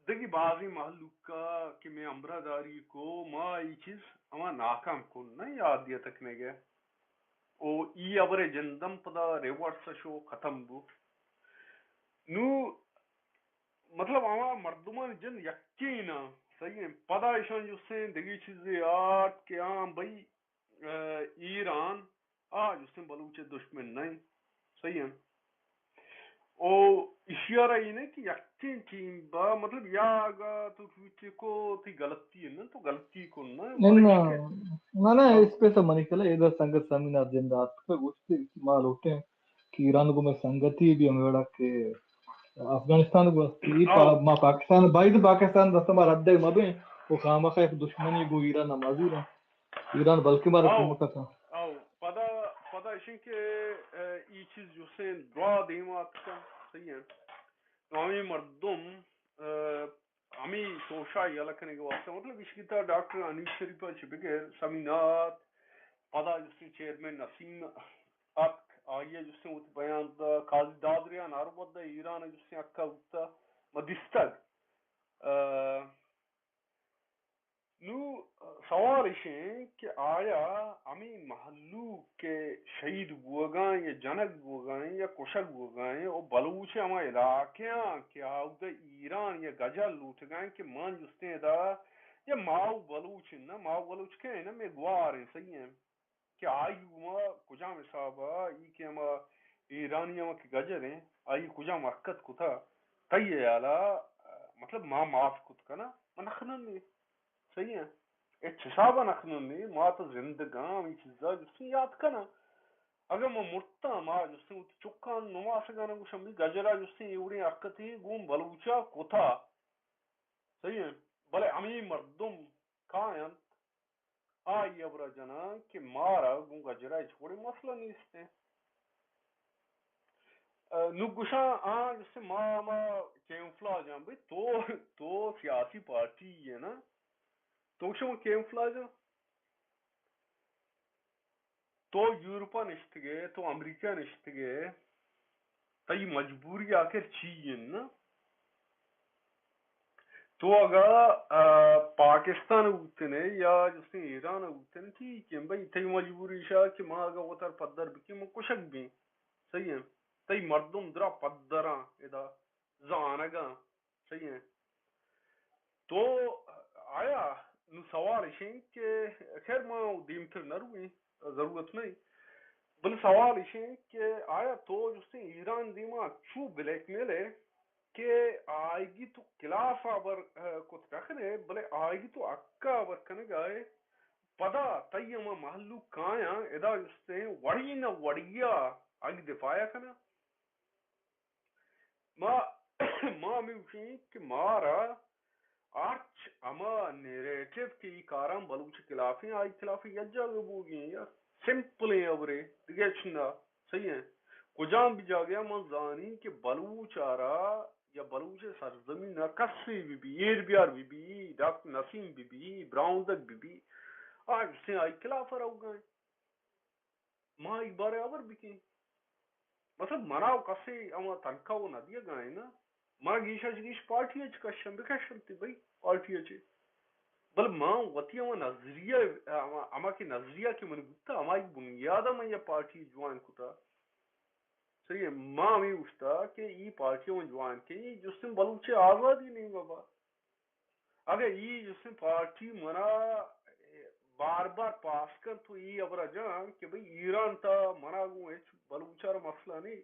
دگہ بازیں مہلوک ءَ کہ مئے ہمراہ داری کو، ما ای چیز ہما ناکام کن نا، یاد دیتک نگہ۔ و ای ہبر ءِ جند ہم پدا ریورس ءَ شو، ختم بو۔ نوں مطلب، ہما مردمانی جند یکیں نہ، صحیح انت۔ پدا ایشاں جستیں دگہ چیزے آرت کہ آں بھئی، اے، ایران آ جستیں بلوچ ءِ دشمن نہ انت، صحیح انت۔ او ایشی ءَ را اے نہ کہ یکیں ٹیم با، مطلب، یا اگاں تو ٹویٹ کو، تئی غلطی انت، تو غلطی کن نہ، نہ، بلے نہ، ایشی کہ نہ، نہ، ہاں۔ اس پہ تو منی کلا ادا سنگت سمینار جند آتک گوشتے کہ ما لوٹیں کہ ایران گوں مئے سنگتی بی، ہمے وڑا کہ افغانستان گوں ہستی، پا-، ہاں۔ ما پاکستان، باید پاکستان دست ما رد مبیں، و خامخا یک دشمنی گوں ایران ما زوریں۔ ایران بلکہ مارا ہاں۔ کمک کن۔ ہاں۔ پدا، پدا اشیں کہ، اے، ای چیز جستیں درا دیما اتکا، صحیح ہے۔ نو ہمیں مردم، اے، ہمے سوشا یلہ کنگ ءِ واستہ، مطلب، اشکتا ڈاکٹر حنیف شریف ءَ چہ بگر سمینات، پدا جستیں چیئرمین نسیم اتک، آئی ءَ جستیں وتی بیان دا، قاضی دادریان ہر وھد ءَ ایران ءَ جستیں حق ءَ بوتا، ما دیستگ۔ اے، نوں سوال اش انت کہ آیا ہمے مہلوک کہ شہید بوگا انت یا جنگ بوگا انت یا کشگ بوگا انت و بلوچ ہما علاقہ آں کہ آودا ایران یا گجر لوٹگا انت کہ من جستیں ادا یا ماؤ بلوچ انت، نہ ماؤ بلوچ کئے انت؟ مئے گوار انت، صحیح انت؟ کہ آئی گوما کجام حساب ءَ ای کہ ہما ایرانی ہما کہ گجر انت، آئی کجام حرکت کتا؟ تئی ہیال ءَ، مطلب، ما معاف کت کناں؟ ما نہ کنن نی۔ صحیح ہے؟ ہچ حساب ءَ نہ کنن نی۔ ما تو زندگاں ہمے چیزا جستیں یات کناں۔ اگاں ما مرتاں، ما جستیں وتی چکاں نماسگاں نہ گوشاں، بی گجرا جستیں اے وڑیں حرکتے گوں بلوچا کتا۔ صحیح ہے؟ بلے ہمے مردم کاینت، آ اے ہبرا جناں کہ مارا گوں گجرا ہچ وڑیں مسئلہ نیست انت۔ اے، نوں گوشاں، آ جستیں ما، ما کیمفلاج آں، بھئی تو، تو سیاسی پارٹی ئے نا، تو گوشے ما کیمفلاج آں۔ تو یورپ ءَ نشتگ ئے، تو امریکہ ءَ نشتگ ئے، تئی مجبوری آخر چی انت نا؟ تو اگاں، آ، پاکستان ءَ بوتنے یا جستیں ایران ءَ بوتنے، ٹھیک انت بھئی، تئی مجبوری ایش انت کہ ما اگاں وتارا پدر بکیں، ما کشگ بیں، صحیح انت؟ تئی مردم درا پدراں ادا زانگاں، صحیح انت؟ تو آیا نوں سوال اش انت کہ خیر ما دیمتر نہ رویں، ضرورت نہیں، بلے سوال اش انت کہ آیا تو جستیں ایران دیما چو بلیک میل ہے کہ آئیگی تو خلاف آبر کت نہ کنے، بلے آئیگی تو حق آبر کنگا ہے۔ پدا تئی ہما مہلوک کایاں ادا جستیں وڑی نہ وڑیا آئی دفاع کناں۔ ما ما ہمے گوشیں کہ مارا ہرچ ہما نیریٹو کہ ای کاراں بلوچ خلافیں، آئی خلاف یک جاگہ بوگیں یا سمپلیں ہبرے، دگہ ہچ نہ۔ صحیح ہے۔ کجام بھی جاگہ من زانیں کہ بلوچ آرا یا بلوچ سرزمین کسے بھی بھی، ایر بیار بھی بھی، ڈاکٹر نسیم بھی بھی، براؤندگ بھی بھی، آج سے آئی خلاف روگا ہیں۔ ما اے بارے ہبر بکیں۔ مطلب، منا و کسے ہما تنخواہ و ندیگا ہے نا۔ ما گیشا چہ گیش پارٹی چہ کشم بکشم تی بھئی، پارٹی چہ۔ بل ما وتی ہما نظریہ، ہما، ہما کہ نظریہ کہ من بوتا، ہما ایک بنیادا من یا پارٹی جوائن کتا۔ صحیح ہے، ما ہمیں گوشتا کہ ای پارٹی من جوائن کیں، ای جستیں بلوچ آزادی نہیں بابا۔ اگہ ای جستیں پارٹی منا بار بار پاس کن تو ای ہبرا جان کہ بھئی ایران تا منا گوں ہچ بلوچا را مسئلہ نہیں،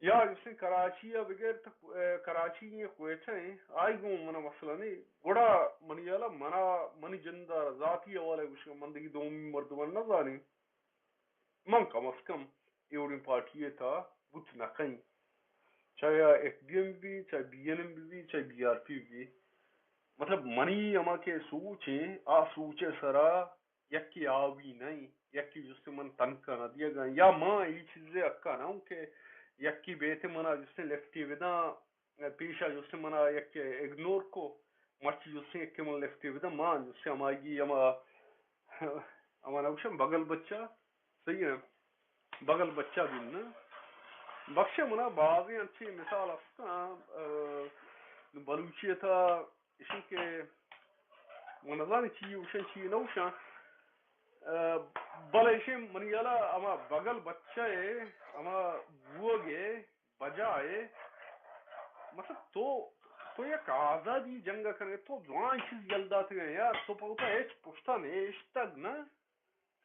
یا جستیں کراچی ء بگر تا، اے، کراچی ایں کوئٹہ ایں، آئی گوں منا مسئلہ نہیں، گڑا منی ہیالا منا منی جندا ذاتی حوالہ گوشگ من دگہ دومی مردمان نہ زانیں۔ من کم از کم اے وڑیں پارٹی ء تہا بوت نہ کئیں۔ چاہے آ ایف بی ایم بی، چاہے بی این ایم بی، چاہے بی آر پی بی۔ مطلب، منی ہما کہ سوچ ایں، آ سوچ ء سرا یکے آوی نہ ایں، یکے جست من تنکا نہ دیگا، یا ما اے چیز ء حقا نہ اوں کہ یکے بیت منا جست لفٹے بداں، پیشا جست منا یک اگنور کو، مرچی جست یک من لفٹے بداں، ما جست ہمائی ہما، ہما نوشم بغل بچہ، صحیح ہے، بغل بچہ بین نا۔ بخش منا بازیں انچیں مثال است، آ، بلوچی تا اشی کہ من نزانی چی اوشن چی نوشن، آ، بلے اشی منی یلا ہما بغل بچہ ہے، ہما بوگ ہے، بجائے، مطلب، تو، تو یک آزادی جنگ ء کنگ ء، تو جوان چیز یل داتگ ء یار، تو پہ وتا ہچ پشتا نیشتگ نہ،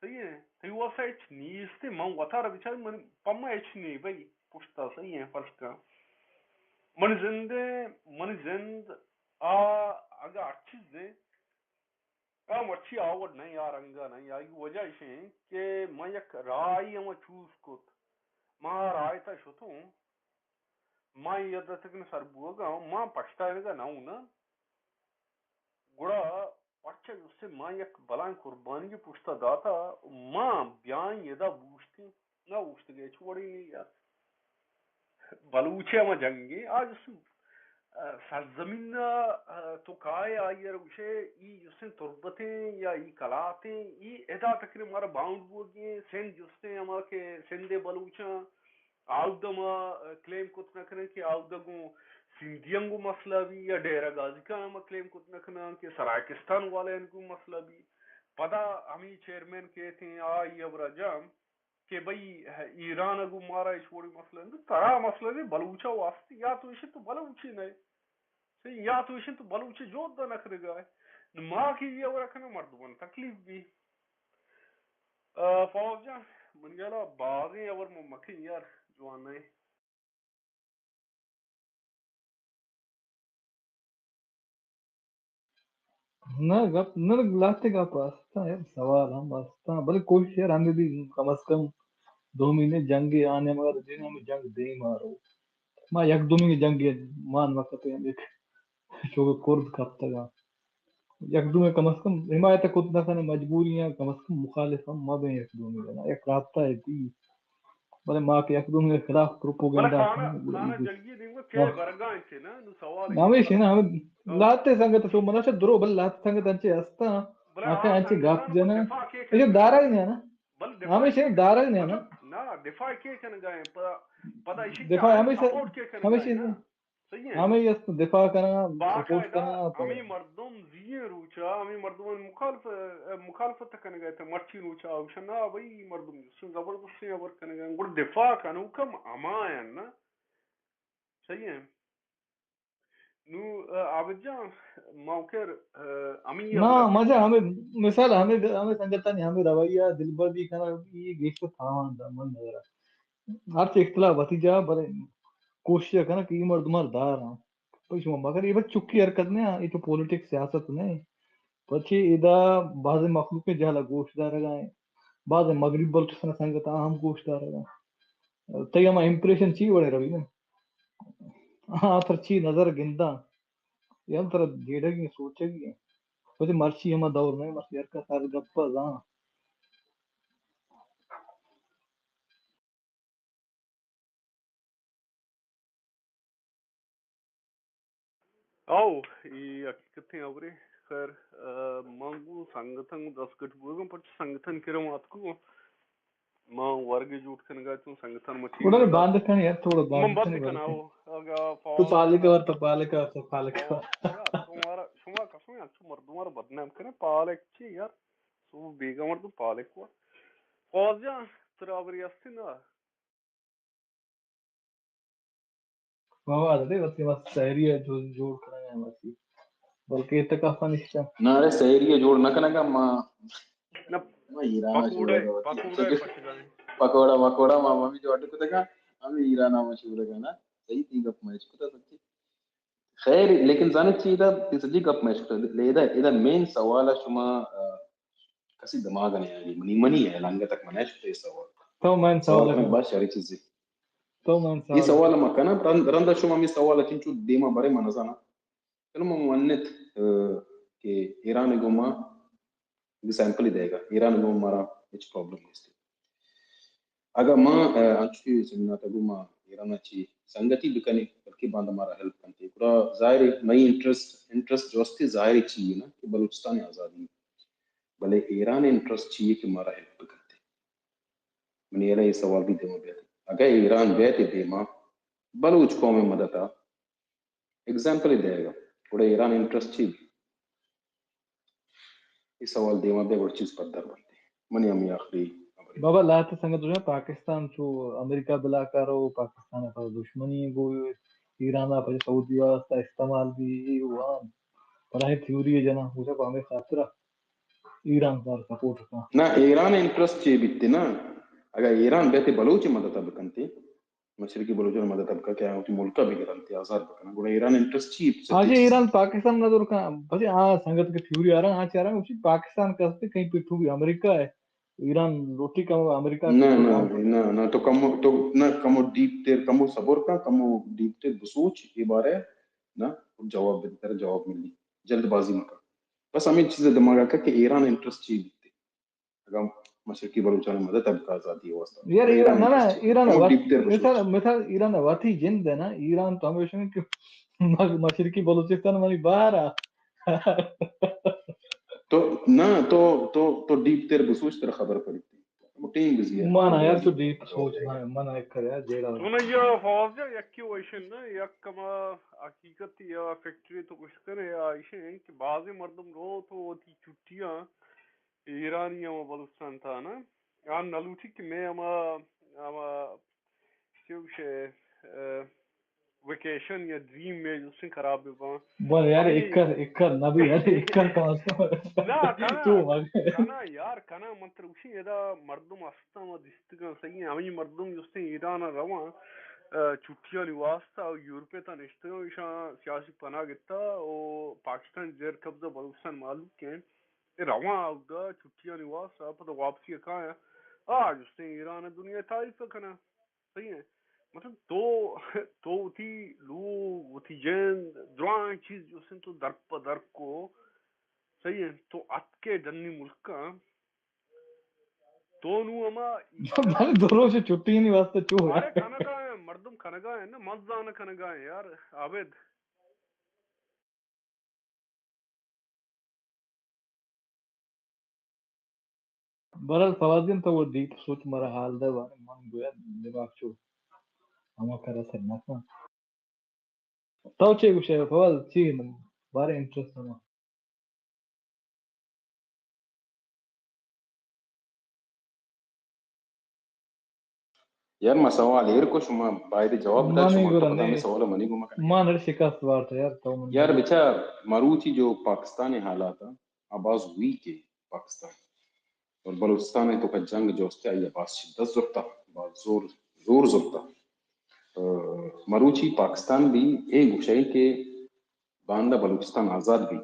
صحیح ہے، تئی واسطہ ہچ نیست، من وتارا بچار، من پما ہچ نہیں بھائی، پشتا، صحیح ہے، فرض کن من زند، من زند آ اگا ہر چیز دے، آ مرچی آ وڑ نہ، آ رنگا نہ، آئی وجہ اش انت کہ من یک راہی ہم چوز کت، من آ راہ تا شتوں، من اے عدت کن سر بوگا، من پشتائینگا نہ ہوں نا۔ گڑا پرچا جستے من یک بلائیں قربانی پشتا داتا، من بیائیں ادا بوشتیں، نہ اوشتگ ء ہچ وڑے نی یار۔ بلوچ ء ہما جنگ ء آ جست، آ، سرزمین ء، آ، تو کائے آئی ء گوشے ای جستیں تربتیں یا ای کلاتیں، ای ادا تقریبا مارا باؤنڈ بوگی ایں، سندھ جستیں ہما کہ سندھ ء بلوچاں آودا ما، آ، کلیم کت نہ کنیں کہ آودا گوں سندھیاں گوں مسئلہ بی یا ڈیرہ غازی خان ما کلیم کت نہ کناں کہ سرائیکستان والے گوں مسئلہ بی۔ پدا ہمیں چیئرمین کیتیں آئی ابرا جام کہ بھئی، ایران ء گوں مارا ہچ وڑیں مسئلہ نہیں، ترا مسئلہ نہیں، بلوچ ء واسطے یا تو ایشی تو بلوچی نہیں، صحیح، یا تو ایشی تو بلوچی جوت دا نہ کرے گا۔ ما کی یہ ورا کنا مردمان تکلیف بھی۔ آ، فواد جان، من یلا بازیں اور مکن یار جوان نہیں۔ نہ، گپ، نہ، لہتے گپ استاں، یار، سوال ہم استاں، بلے کوشش یار ہمیں بھی کم از کم دومی نے جنگ آنے مگر دین ہمیں جنگ دیم آ رو۔ ما یک دومی جنگ مان وقت ایک چوکہ کرد کپتگاں۔ یک دومی کم از کم حمایت کت نہ کنیں، مجبوری ہیں، کم از کم مخالف ہم مہ بیں یک دومی نا، یک رابطہ ہے دی۔ بلے ما کہ یک دومی خلاف پروپوگنڈا کنیں، گڑا خانہ جنگی دیما کے برگا انت نا، نو سوال ہے۔ ہمیش ہے نا، ہمیں لہتے سنگت تو منا چہ درو، بل لہتے سنگت انچے ہستاں، آخر انچے گپ جنا، اے دارگ نہیں نا۔ ہمیش ہے نا، دارگ نہیں نا۔ نا، دفاع کے کنگا ہیں، پدا، پدا ایشی دفاع ہمیش، ہمیش ہمے است، دفاع کناں، سپورٹ کناں، ہمے مردم زی ایں روچا، ہمے مردمانی مخالف، مخالفت کنگا ات، مرچی روچا، اوشن نا بھئی، مردم جستیں زبردستیں ہبر کنگا، گڑا دفاع کنوک ہم ہما ہیں نا، صحیح ہیں۔ نو، آ، عابد جان، ما خیر، آ، ہمیں نا، مزہ ہمیں، مثال ہمیں، ہمیں سنگتانی ہمیں رویہ، دلبردی کنا، یہ گیشتر تاوان دا، من نظر۔ ہر چی اختلاف وتی جا، بلے کوشش کنا کہ یہ مردم دار ہاں۔ پس شما مگر یہ بس چکی حرکت نہیں، یہ تو پولیٹکس، سیاست نہیں۔ پچے ادا بعض مخلوق جہلا گوش دارگا ہیں، بعض مغرب بلوچستان سنگت ہم گوش دارگا ہیں۔ تئی ہما امپریشن چی وڑے روی نا؟ آ تر چی نظر گنداں؟ یا ترا جیڑگی سوچگی ہیں؟ پچے مرچی ہما دور نہیں، مرچی ہر کس ہر گپا زان۔ او، اے حقیقتیں ہبرے۔ خیر، آ، من گوں سنگتاں گوں دست گٹ بوگاں، پرچہ سنگتاں کرا اتکگاں۔ من ورگے جوڑ کنگا چوں سنگتاں مچی گڑا باند کن یار، تھوڑا من باند بند کن کنا، ورگے۔ او، اگا تو پالک اور، تو پالک اور، تو پالک اور۔ او، یار، تمہارا، شما قسم ہے، انچو مردم مارا بدنام کرے، پالک چی یار؟ سو بیگا مردم پالک ہوا۔ فوز جان، ترا ہبرے ہستی نا؟ مواد دے وتی مست سحری ء جو-، جوڑ کنگ ء وتی، بلکہ اعتکاف ء نشتہ۔ نہ، ارے، سحری ء جوڑ نہ کنگ ء ما، نہ، ما ایران ء پکوڑے، جوڑ ء وتی پکوڑے پچگانی۔ پکوڑا، پکوڑا ما ہمیں جو اڈ کتگ ء، ہمیں ایران ء مشہور ء نا۔ صحیح تھی گپ میں کتا سچی۔ خیر، لیکن زانت چی، ادا تئی سجی گپ مئے شکر، لیدا، ادا مین سوال ء شما، آ، کسی دماغ ء نیاری، منی، منی ہے، لنگ تک من ہے شکر یہ سوال۔ تو مین سوال سوال کنگ باز شری چیزی۔ تو مین یہ سوال سوال ما کنا، رند، رند شما می سوال چنچو دیما برے من زانا۔ چلو من منت، آ، کہ ایران گوما اگہ سیمپل ء دئیگ ء ایران ء گوں مارا ہچ پرابلم نیست۔ اگہ ما، ء، انچو کہ سمناتا گوں ما ایران ء چی سنگتی بکنیں، بلکہ باندا مارا ہیلپ کنتے، گڑا ظاہر ہے مئی انٹرسٹ، انٹرسٹ جو استے ظاہر ہے چی ہے نا کہ بلوچستان آزادی، بلے ایران انٹرسٹ چی ہے کہ مارا ہیلپ بکنتے؟ منی ہیال ء یہ سوال بھی دیما بیت۔ اگہ ایران بیت دیما بلوچ قوم مدد ء ایگزامپل دئیگ ء، گڑا ایران انٹرسٹ چی؟ اے سوال دیما بیا گڑا چیز پدر بنت۔ منی ہمے آخری ہبرے۔ بابا لہتے سنگت گوشاں پاکستان چو امریکہ بلاکارو، پاکستان ء پدا دشمنی گو ایران ء پدا سعودی واسطہ استعمال بی، اے وان پراہیں تھیوری جناں گوشاں پہ ہمے خاطر ایران سر سپورٹ کن۔ نہ، ایران انٹرسٹ چے بیتے نا؟ اگر ایران بیتے بلوچ مدد بکنتے، مشرقی بلوچانی مدد بکا کہ آیاں وتی ملک ء بگر انت، آزاد بکنن، گڑا ایران انٹرسٹ چی؟ آ چہ ایران پاکستان ندور کن، پچے آ سنگت کہ تھیوری آران، آ چہ آران، اسی پاکستان کستے کہیں پہ تو بھی امریکہ ہے، ایران لوٹی کم امریکہ نہ، نہ، نہ، نہ، تو کمو، تو نہ، کمو ڈیپ تیر، کمو صبر کن، کمو ڈیپ تیر بسوچ، یہ بارے نہ، جواب بدے، ترا جواب ملی، جلد بازی مکن۔ بس ہمیں چیز دماغ کا کہ ایران انٹرسٹ چی بیتے۔ اگاں مشرقی بلوچانی مدد ء بکا آزادی ء واستہ۔ یار، ایران، ایران نہ، نہ، انٹرسٹ، ایران کمو وت-، ڈیپ تر بسوچ۔ مثال، مثال، ایران وتی جند ہے نا، ایران تو ہمیشہ کہ م-، مشرقی بلوچستان منی باہر آ۔ تو، نہ، تو، تو، تو ڈیپ تر بسوچ، تر خبر پڑی۔ ٹیم بزی ہے۔ من آیا تو ڈیپ سوچ، من، من آیا کریا جیڑا۔ تو نہ یا فوج یا یکی ویشن نہ، یک کما حقیقت یا فیکٹری تو کچھ کرے یا ایشے ہیں کہ بعضی مردم رو تو وتی چھٹیاں ایرانی ہما بلوچستان تھا نا، آ نہ لوٹی کہ میں ہما، ہما چوش، آ، ویکیشن یا ڈریم میں جسے خراب بہ باں۔ بول یار، ہمیں اکر، اکر نہ بھی یار، اکر کم از کم۔ نہ، کنا، تو مگ۔ کنا یار، کنا من تر گوشی ادا مردم ہستاں و دیستگاں، صحیح ہیں، ہمیں مردم جسے ایران رواں، آ، چھٹیانی واسطہ و یورپے تا نشتگاں، ایشاں سیاسی پناہ گتا و پاکستان زیر قبضہ بلوچستان معلوم کن۔ اے رواں اودا چھٹیانی واسطہ، پدا واپسی ء کایاں۔ آ جستیں ایران ء دنیا ء تعریف ء کناں۔ صحیح ہے؟ مطلب تو، تو وتی لوگ، وتی جند، درائیں چیز جستیں تو در پہ در کو۔ صحیح ہے؟ تو اتکے ڈنی ملکاں، تو نو ہما بلے دو روچ چھٹی نی واسطہ چو ہے۔ ارے کنگا ہیں، مردم کنگا ہیں نا، مزان کنگا ہیں یار، عابد۔ بہرحال فوازین تو وہ ڈیپ سوچ مارا حال دے، من گویا دماغ چو ہما کرا سر نہ کن۔ تو چے گوشے فواز، چی بارے انٹرسٹ ہما؟ یار، ما سوال ایر کو، شما باید جواب دات، منی شما گورا تو پدا نے۔ ہمیں سوال منی گوما کنے۔ ما نڑ شکست وارتا یار، تو من یار، بچا مروچی جو پاکستان حالات آ، آ باز ویک ہے پاکستان۔ اور بلوچستان ہے تو کا جنگ جو است آئی باز شدت زرتا، باز زور، زور زرتا۔ آ، مروچی پاکستان بھی اے گوشے کہ باندا بلوچستان آزاد بھی،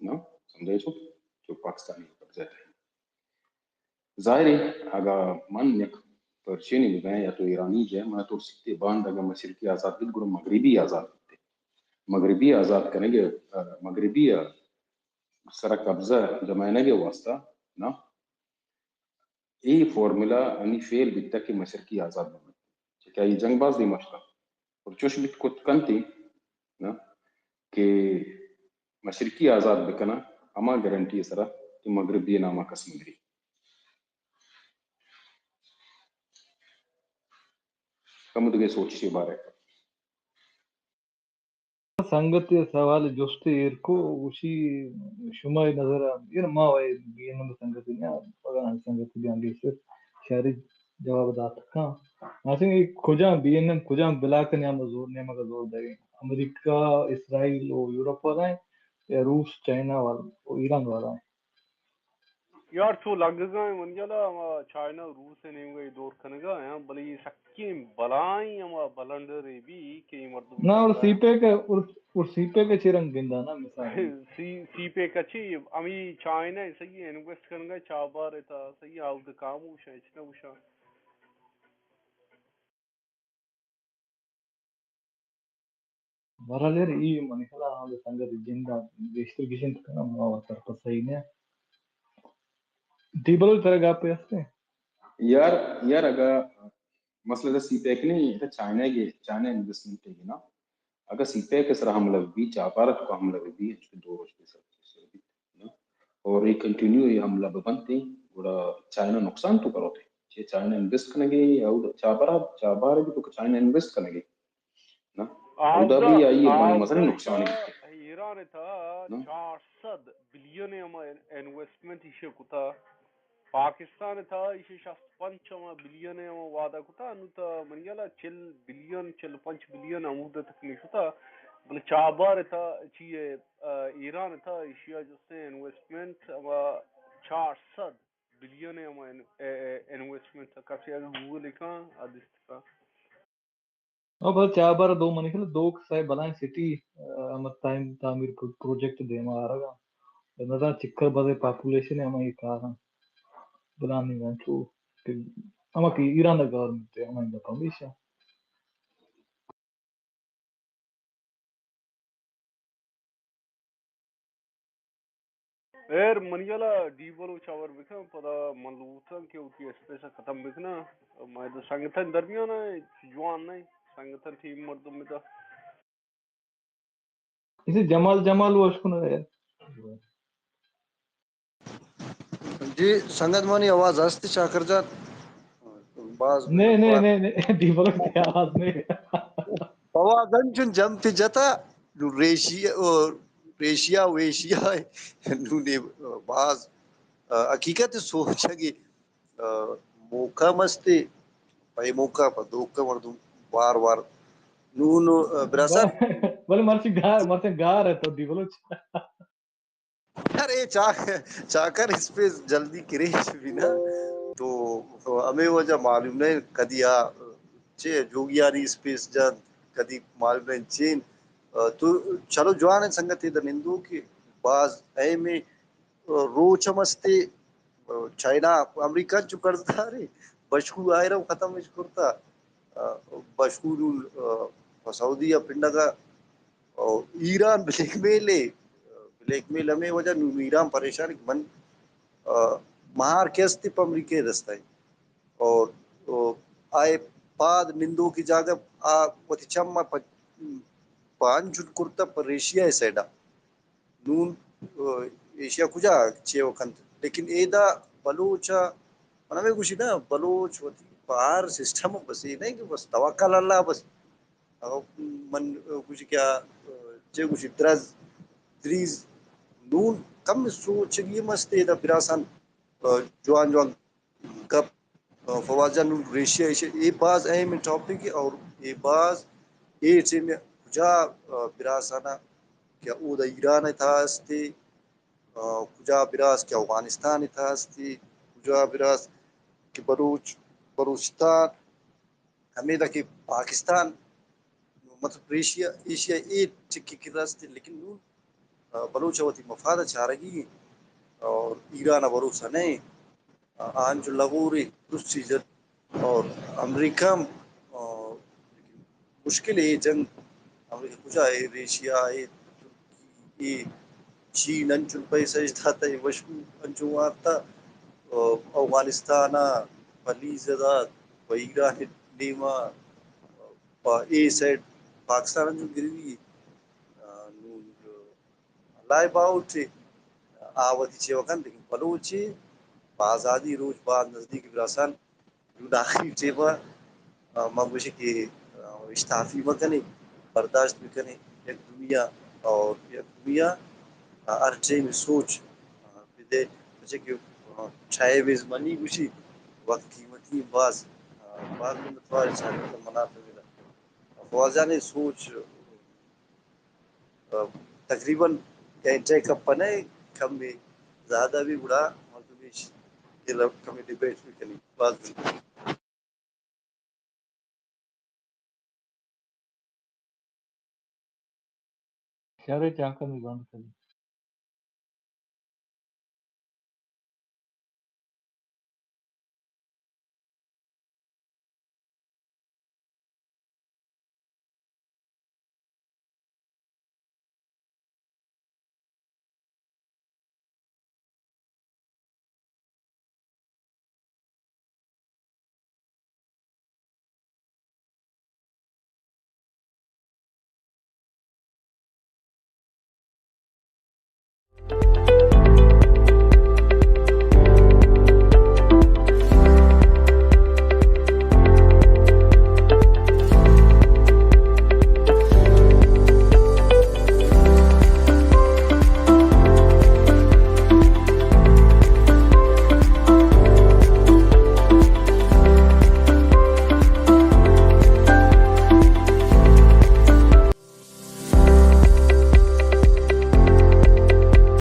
نا؟ سمجھے چو؟ جو پاکستانی قبضہ ہے۔ ظاہر ہے، اگا من یک پرشینے بہ بیں یا تو ایرانی بہ بیں، من تو سیتے باند اگا مشرقی آزاد بیت، گڑا مغربی آزاد بیت۔ مغربی آزاد کنگے، آ، مغربی آ سرا قبضہ جمائنگے واسطہ، نا؟ اے فارمولا انی فیل بیتا کہ مشرقی آزاد ببیت۔ چہ کہ آئی جنگ باز دیما شتا۔ اور چوش بیت کت کنتی، نا، کہ مشرقی آزاد بکناں، ہما گارنٹی سرا کہ مغربی ناما کس مگری۔ کم دگہ سوچ چی بارے۔ سنگتے سوال جست ایر کو، گوشی شما نظر، یعنی ما وای بی این ایم سنگتے نیا، پدا سنگتے بیان گیشتر شہری جواب دات کن۔ آسن اے کجام بی این ایم، کجام بلاک نیام زور، نیمگ زور دے؟ امریکہ، اسرائیل و یورپ والا ہیں، یا روس، چائنا والا و ایران والا ہیں؟ یار، چو لگگا ہیں، من یلا ہما چائنا و روس ء نیمگا اے دور کنگا ہیں، بلے اے سکیں بلائیں ہما بلنڈر اے بی کہ اے مردم نا، اور سی پیک، اور، اور سی پیک چی رنگ گندا نا مثال؟ سی، سی پیک چی، ہمیں چائنا ہے صحیح انویسٹ کنگا، چابار ہے تا صحیح، آؤٹ کاموش ہے، اچنا وشا۔ بہرحال یار، اے منی خیال ء ہمے سنگت جند ء گیشتر گیشینت کناں، ما وت سرپد سہی نہ۔ ڈی بلوچ ترا گپے ہستے؟ یار، یار اگا مسئلہ دا سی پیک نہیں، ادا چائنا کے، چائنا انویسٹمنٹ ہے نا۔ اگا سی پیک سر حملہ بھی، چاپار تو حملہ بھی، اس کے دو روز کے سر، سر بھی۔ نا؟ اور اے کنٹینیو اے حملہ بہ بنت، گڑا چائنا نقصان تو کروت۔ چے چائنا انویسٹ کنگے، اور چابارا، چابارا بھی تو چائنا انویسٹ کنگے۔ نا؟ آ، اودا بھی آئی ء مزنیں نقصان ہے۔ ایران تھا نا؟ چار سد بلین ہم انویسٹمنٹ ایشی کتا۔ پاکستان تھا ایشی شست پنچ ہم بلین ہم وعدہ کتا، انو تا منی خیال ء چل بلین، چل پنچ بلین ہمود تک نہیں شتا۔ بلے چابار تھا چی ہے، آ، ایران تھا ایشیا جستے انویسٹمنٹ ہما چار سد بلین ہم ان-، اے، اے، انویسٹمنٹ تھا۔ کسی اگر گوگل کاں، آ دیست کاں۔ او بس چابار دو منی خیال دو سئے بلائیں سٹی، آ، ہم تعمیر، تعمیر پرو-، پروجیکٹ دیما آرگا۔ نظر چکر بزے پاپولیشن ہے ہمیں کارا۔ بلانی گنچو کہ ہما کہ ایران دا گورنمنٹ ہے، ہمیں دا پمیشا۔ ایر منی والا ڈی بلوچ ہبر بکن، پدا من لوٹاں کہ وتی اسپیس ختم بکناں۔ مئے دو سنگتاں درمیان ء جوان نہ، سنگتاں ٹیم مردم بدا۔ اسے جمال، جمال وش کن یار۔ جی سنگت، منی آواز ہست چاکر جان؟ باز نہیں، نہیں، نہیں، نہیں، ڈی بلوچ کی آواز نہیں۔ آواز انچن جمپ جتا، نو ریشیا، او، ریشیا، ویشیا، نو نے باز، آ، حقیقت سوچگی، آ، موقع مستے، پہ موقع پہ دوکہ مردم وار وار۔ نو، نو، آ، براسا۔ بلے مرچی گار، مرچی گار ہے تو ڈی بلوچ۔ یار، اے چا-، چاکر اسپیس جلدی کریچ بھی نا، تو ہمیں وجہ معلوم نہیں کدی آ چے جوگیانی اسپیس جان، کدی معلوم نہیں چین۔ تو چلو جوان ہے سنگت، ادھر نندو کہ باز اہم ہے۔ روچ ہم استے، چائنا، امریکہ چو قرض دارے، بشکو آئرہ ختم اش کرتا، بشکو نون سعودی پنڈگا او ایران بلیک میل ہے، بلیک میل ہمیں وجہ نون ایران پریشان ہے کہ من، آ، مہار کیست پہ امریکہ دستا ہے۔ اور، او، آئے پاد نندو کی جاگہ آ وتی چم پ-، پانچ کرتا پر ایشیا ہے سائڈا۔ نون، آ، ایشیا کجا چیو کنت۔ لیکن ایدا بلوچ، من ہمیں گوشی نا، بلوچ وتی پار سسٹم بس یہ نہیں کہ بس توکل اللہ بس۔ اگاں من گوشی کہ آ چے گوشی درز، دریز، نون کم سوچگی مست ادا براسان جوان جوان گپ فواز جان، نوں ریشیا ایشی، اے باز اہم ٹاپک ہے اور اے باز اے ٹائم کجا، آ، براسانا کہ اودا ایران ءِ تہا ہستی، آ، کجا براس کہ اوغانستان ءِ تہا ہستی، کجا براس کہ بلوچ، بلوچستان، ہمیدا کہ پاکستان، مطلب ایشیا، ایشیا اے ٹکی کرا ہستی، لیکن نوں، آ، بلوچ وتی مفاد چارگی اور ایران بھروسہ نہیں۔ آ، آنچو لغوری درستی جت اور امریکہ ہم، آ، مشکل ہے جنگ۔ امریکہ کجا ہے؟ ریشیا ہے، ترکی ہے، چین انچو پیسہ اش داتا ہے، وشبو انچو وارتا، آ، اوغانستان ءَ پلیز دات، و ایران نیما، پا اے سائیڈ پاکستان انچو گروی، آ، نوں اللہ ءِ باہوٹ آ وتی چے وکن، لیکن بلوچ پہ آزادی روچ باز نزدیک براسان۔ نوں آخری ٹیما، آ، ما گوشی کہ، آ، اشتافی مکنی، برداشت بکنی، یک دنیا اور یک دنیا، آ، ہر ٹیم سوچ، آ، بدے، پچے کہ، آ، ٹائم از منی گوشی، وقت قیمتی باز، آ، باز منتوار چاہتے منا تو میرا۔ فواز جان سوچ، آ، تقریباً گھنٹہ کپنہ، کم بھی زیادہ بھی گڑا مردم اش کمی ڈیبیٹ بھی کنی۔ باز منت۔ شرے چانکہ میں بند کنی۔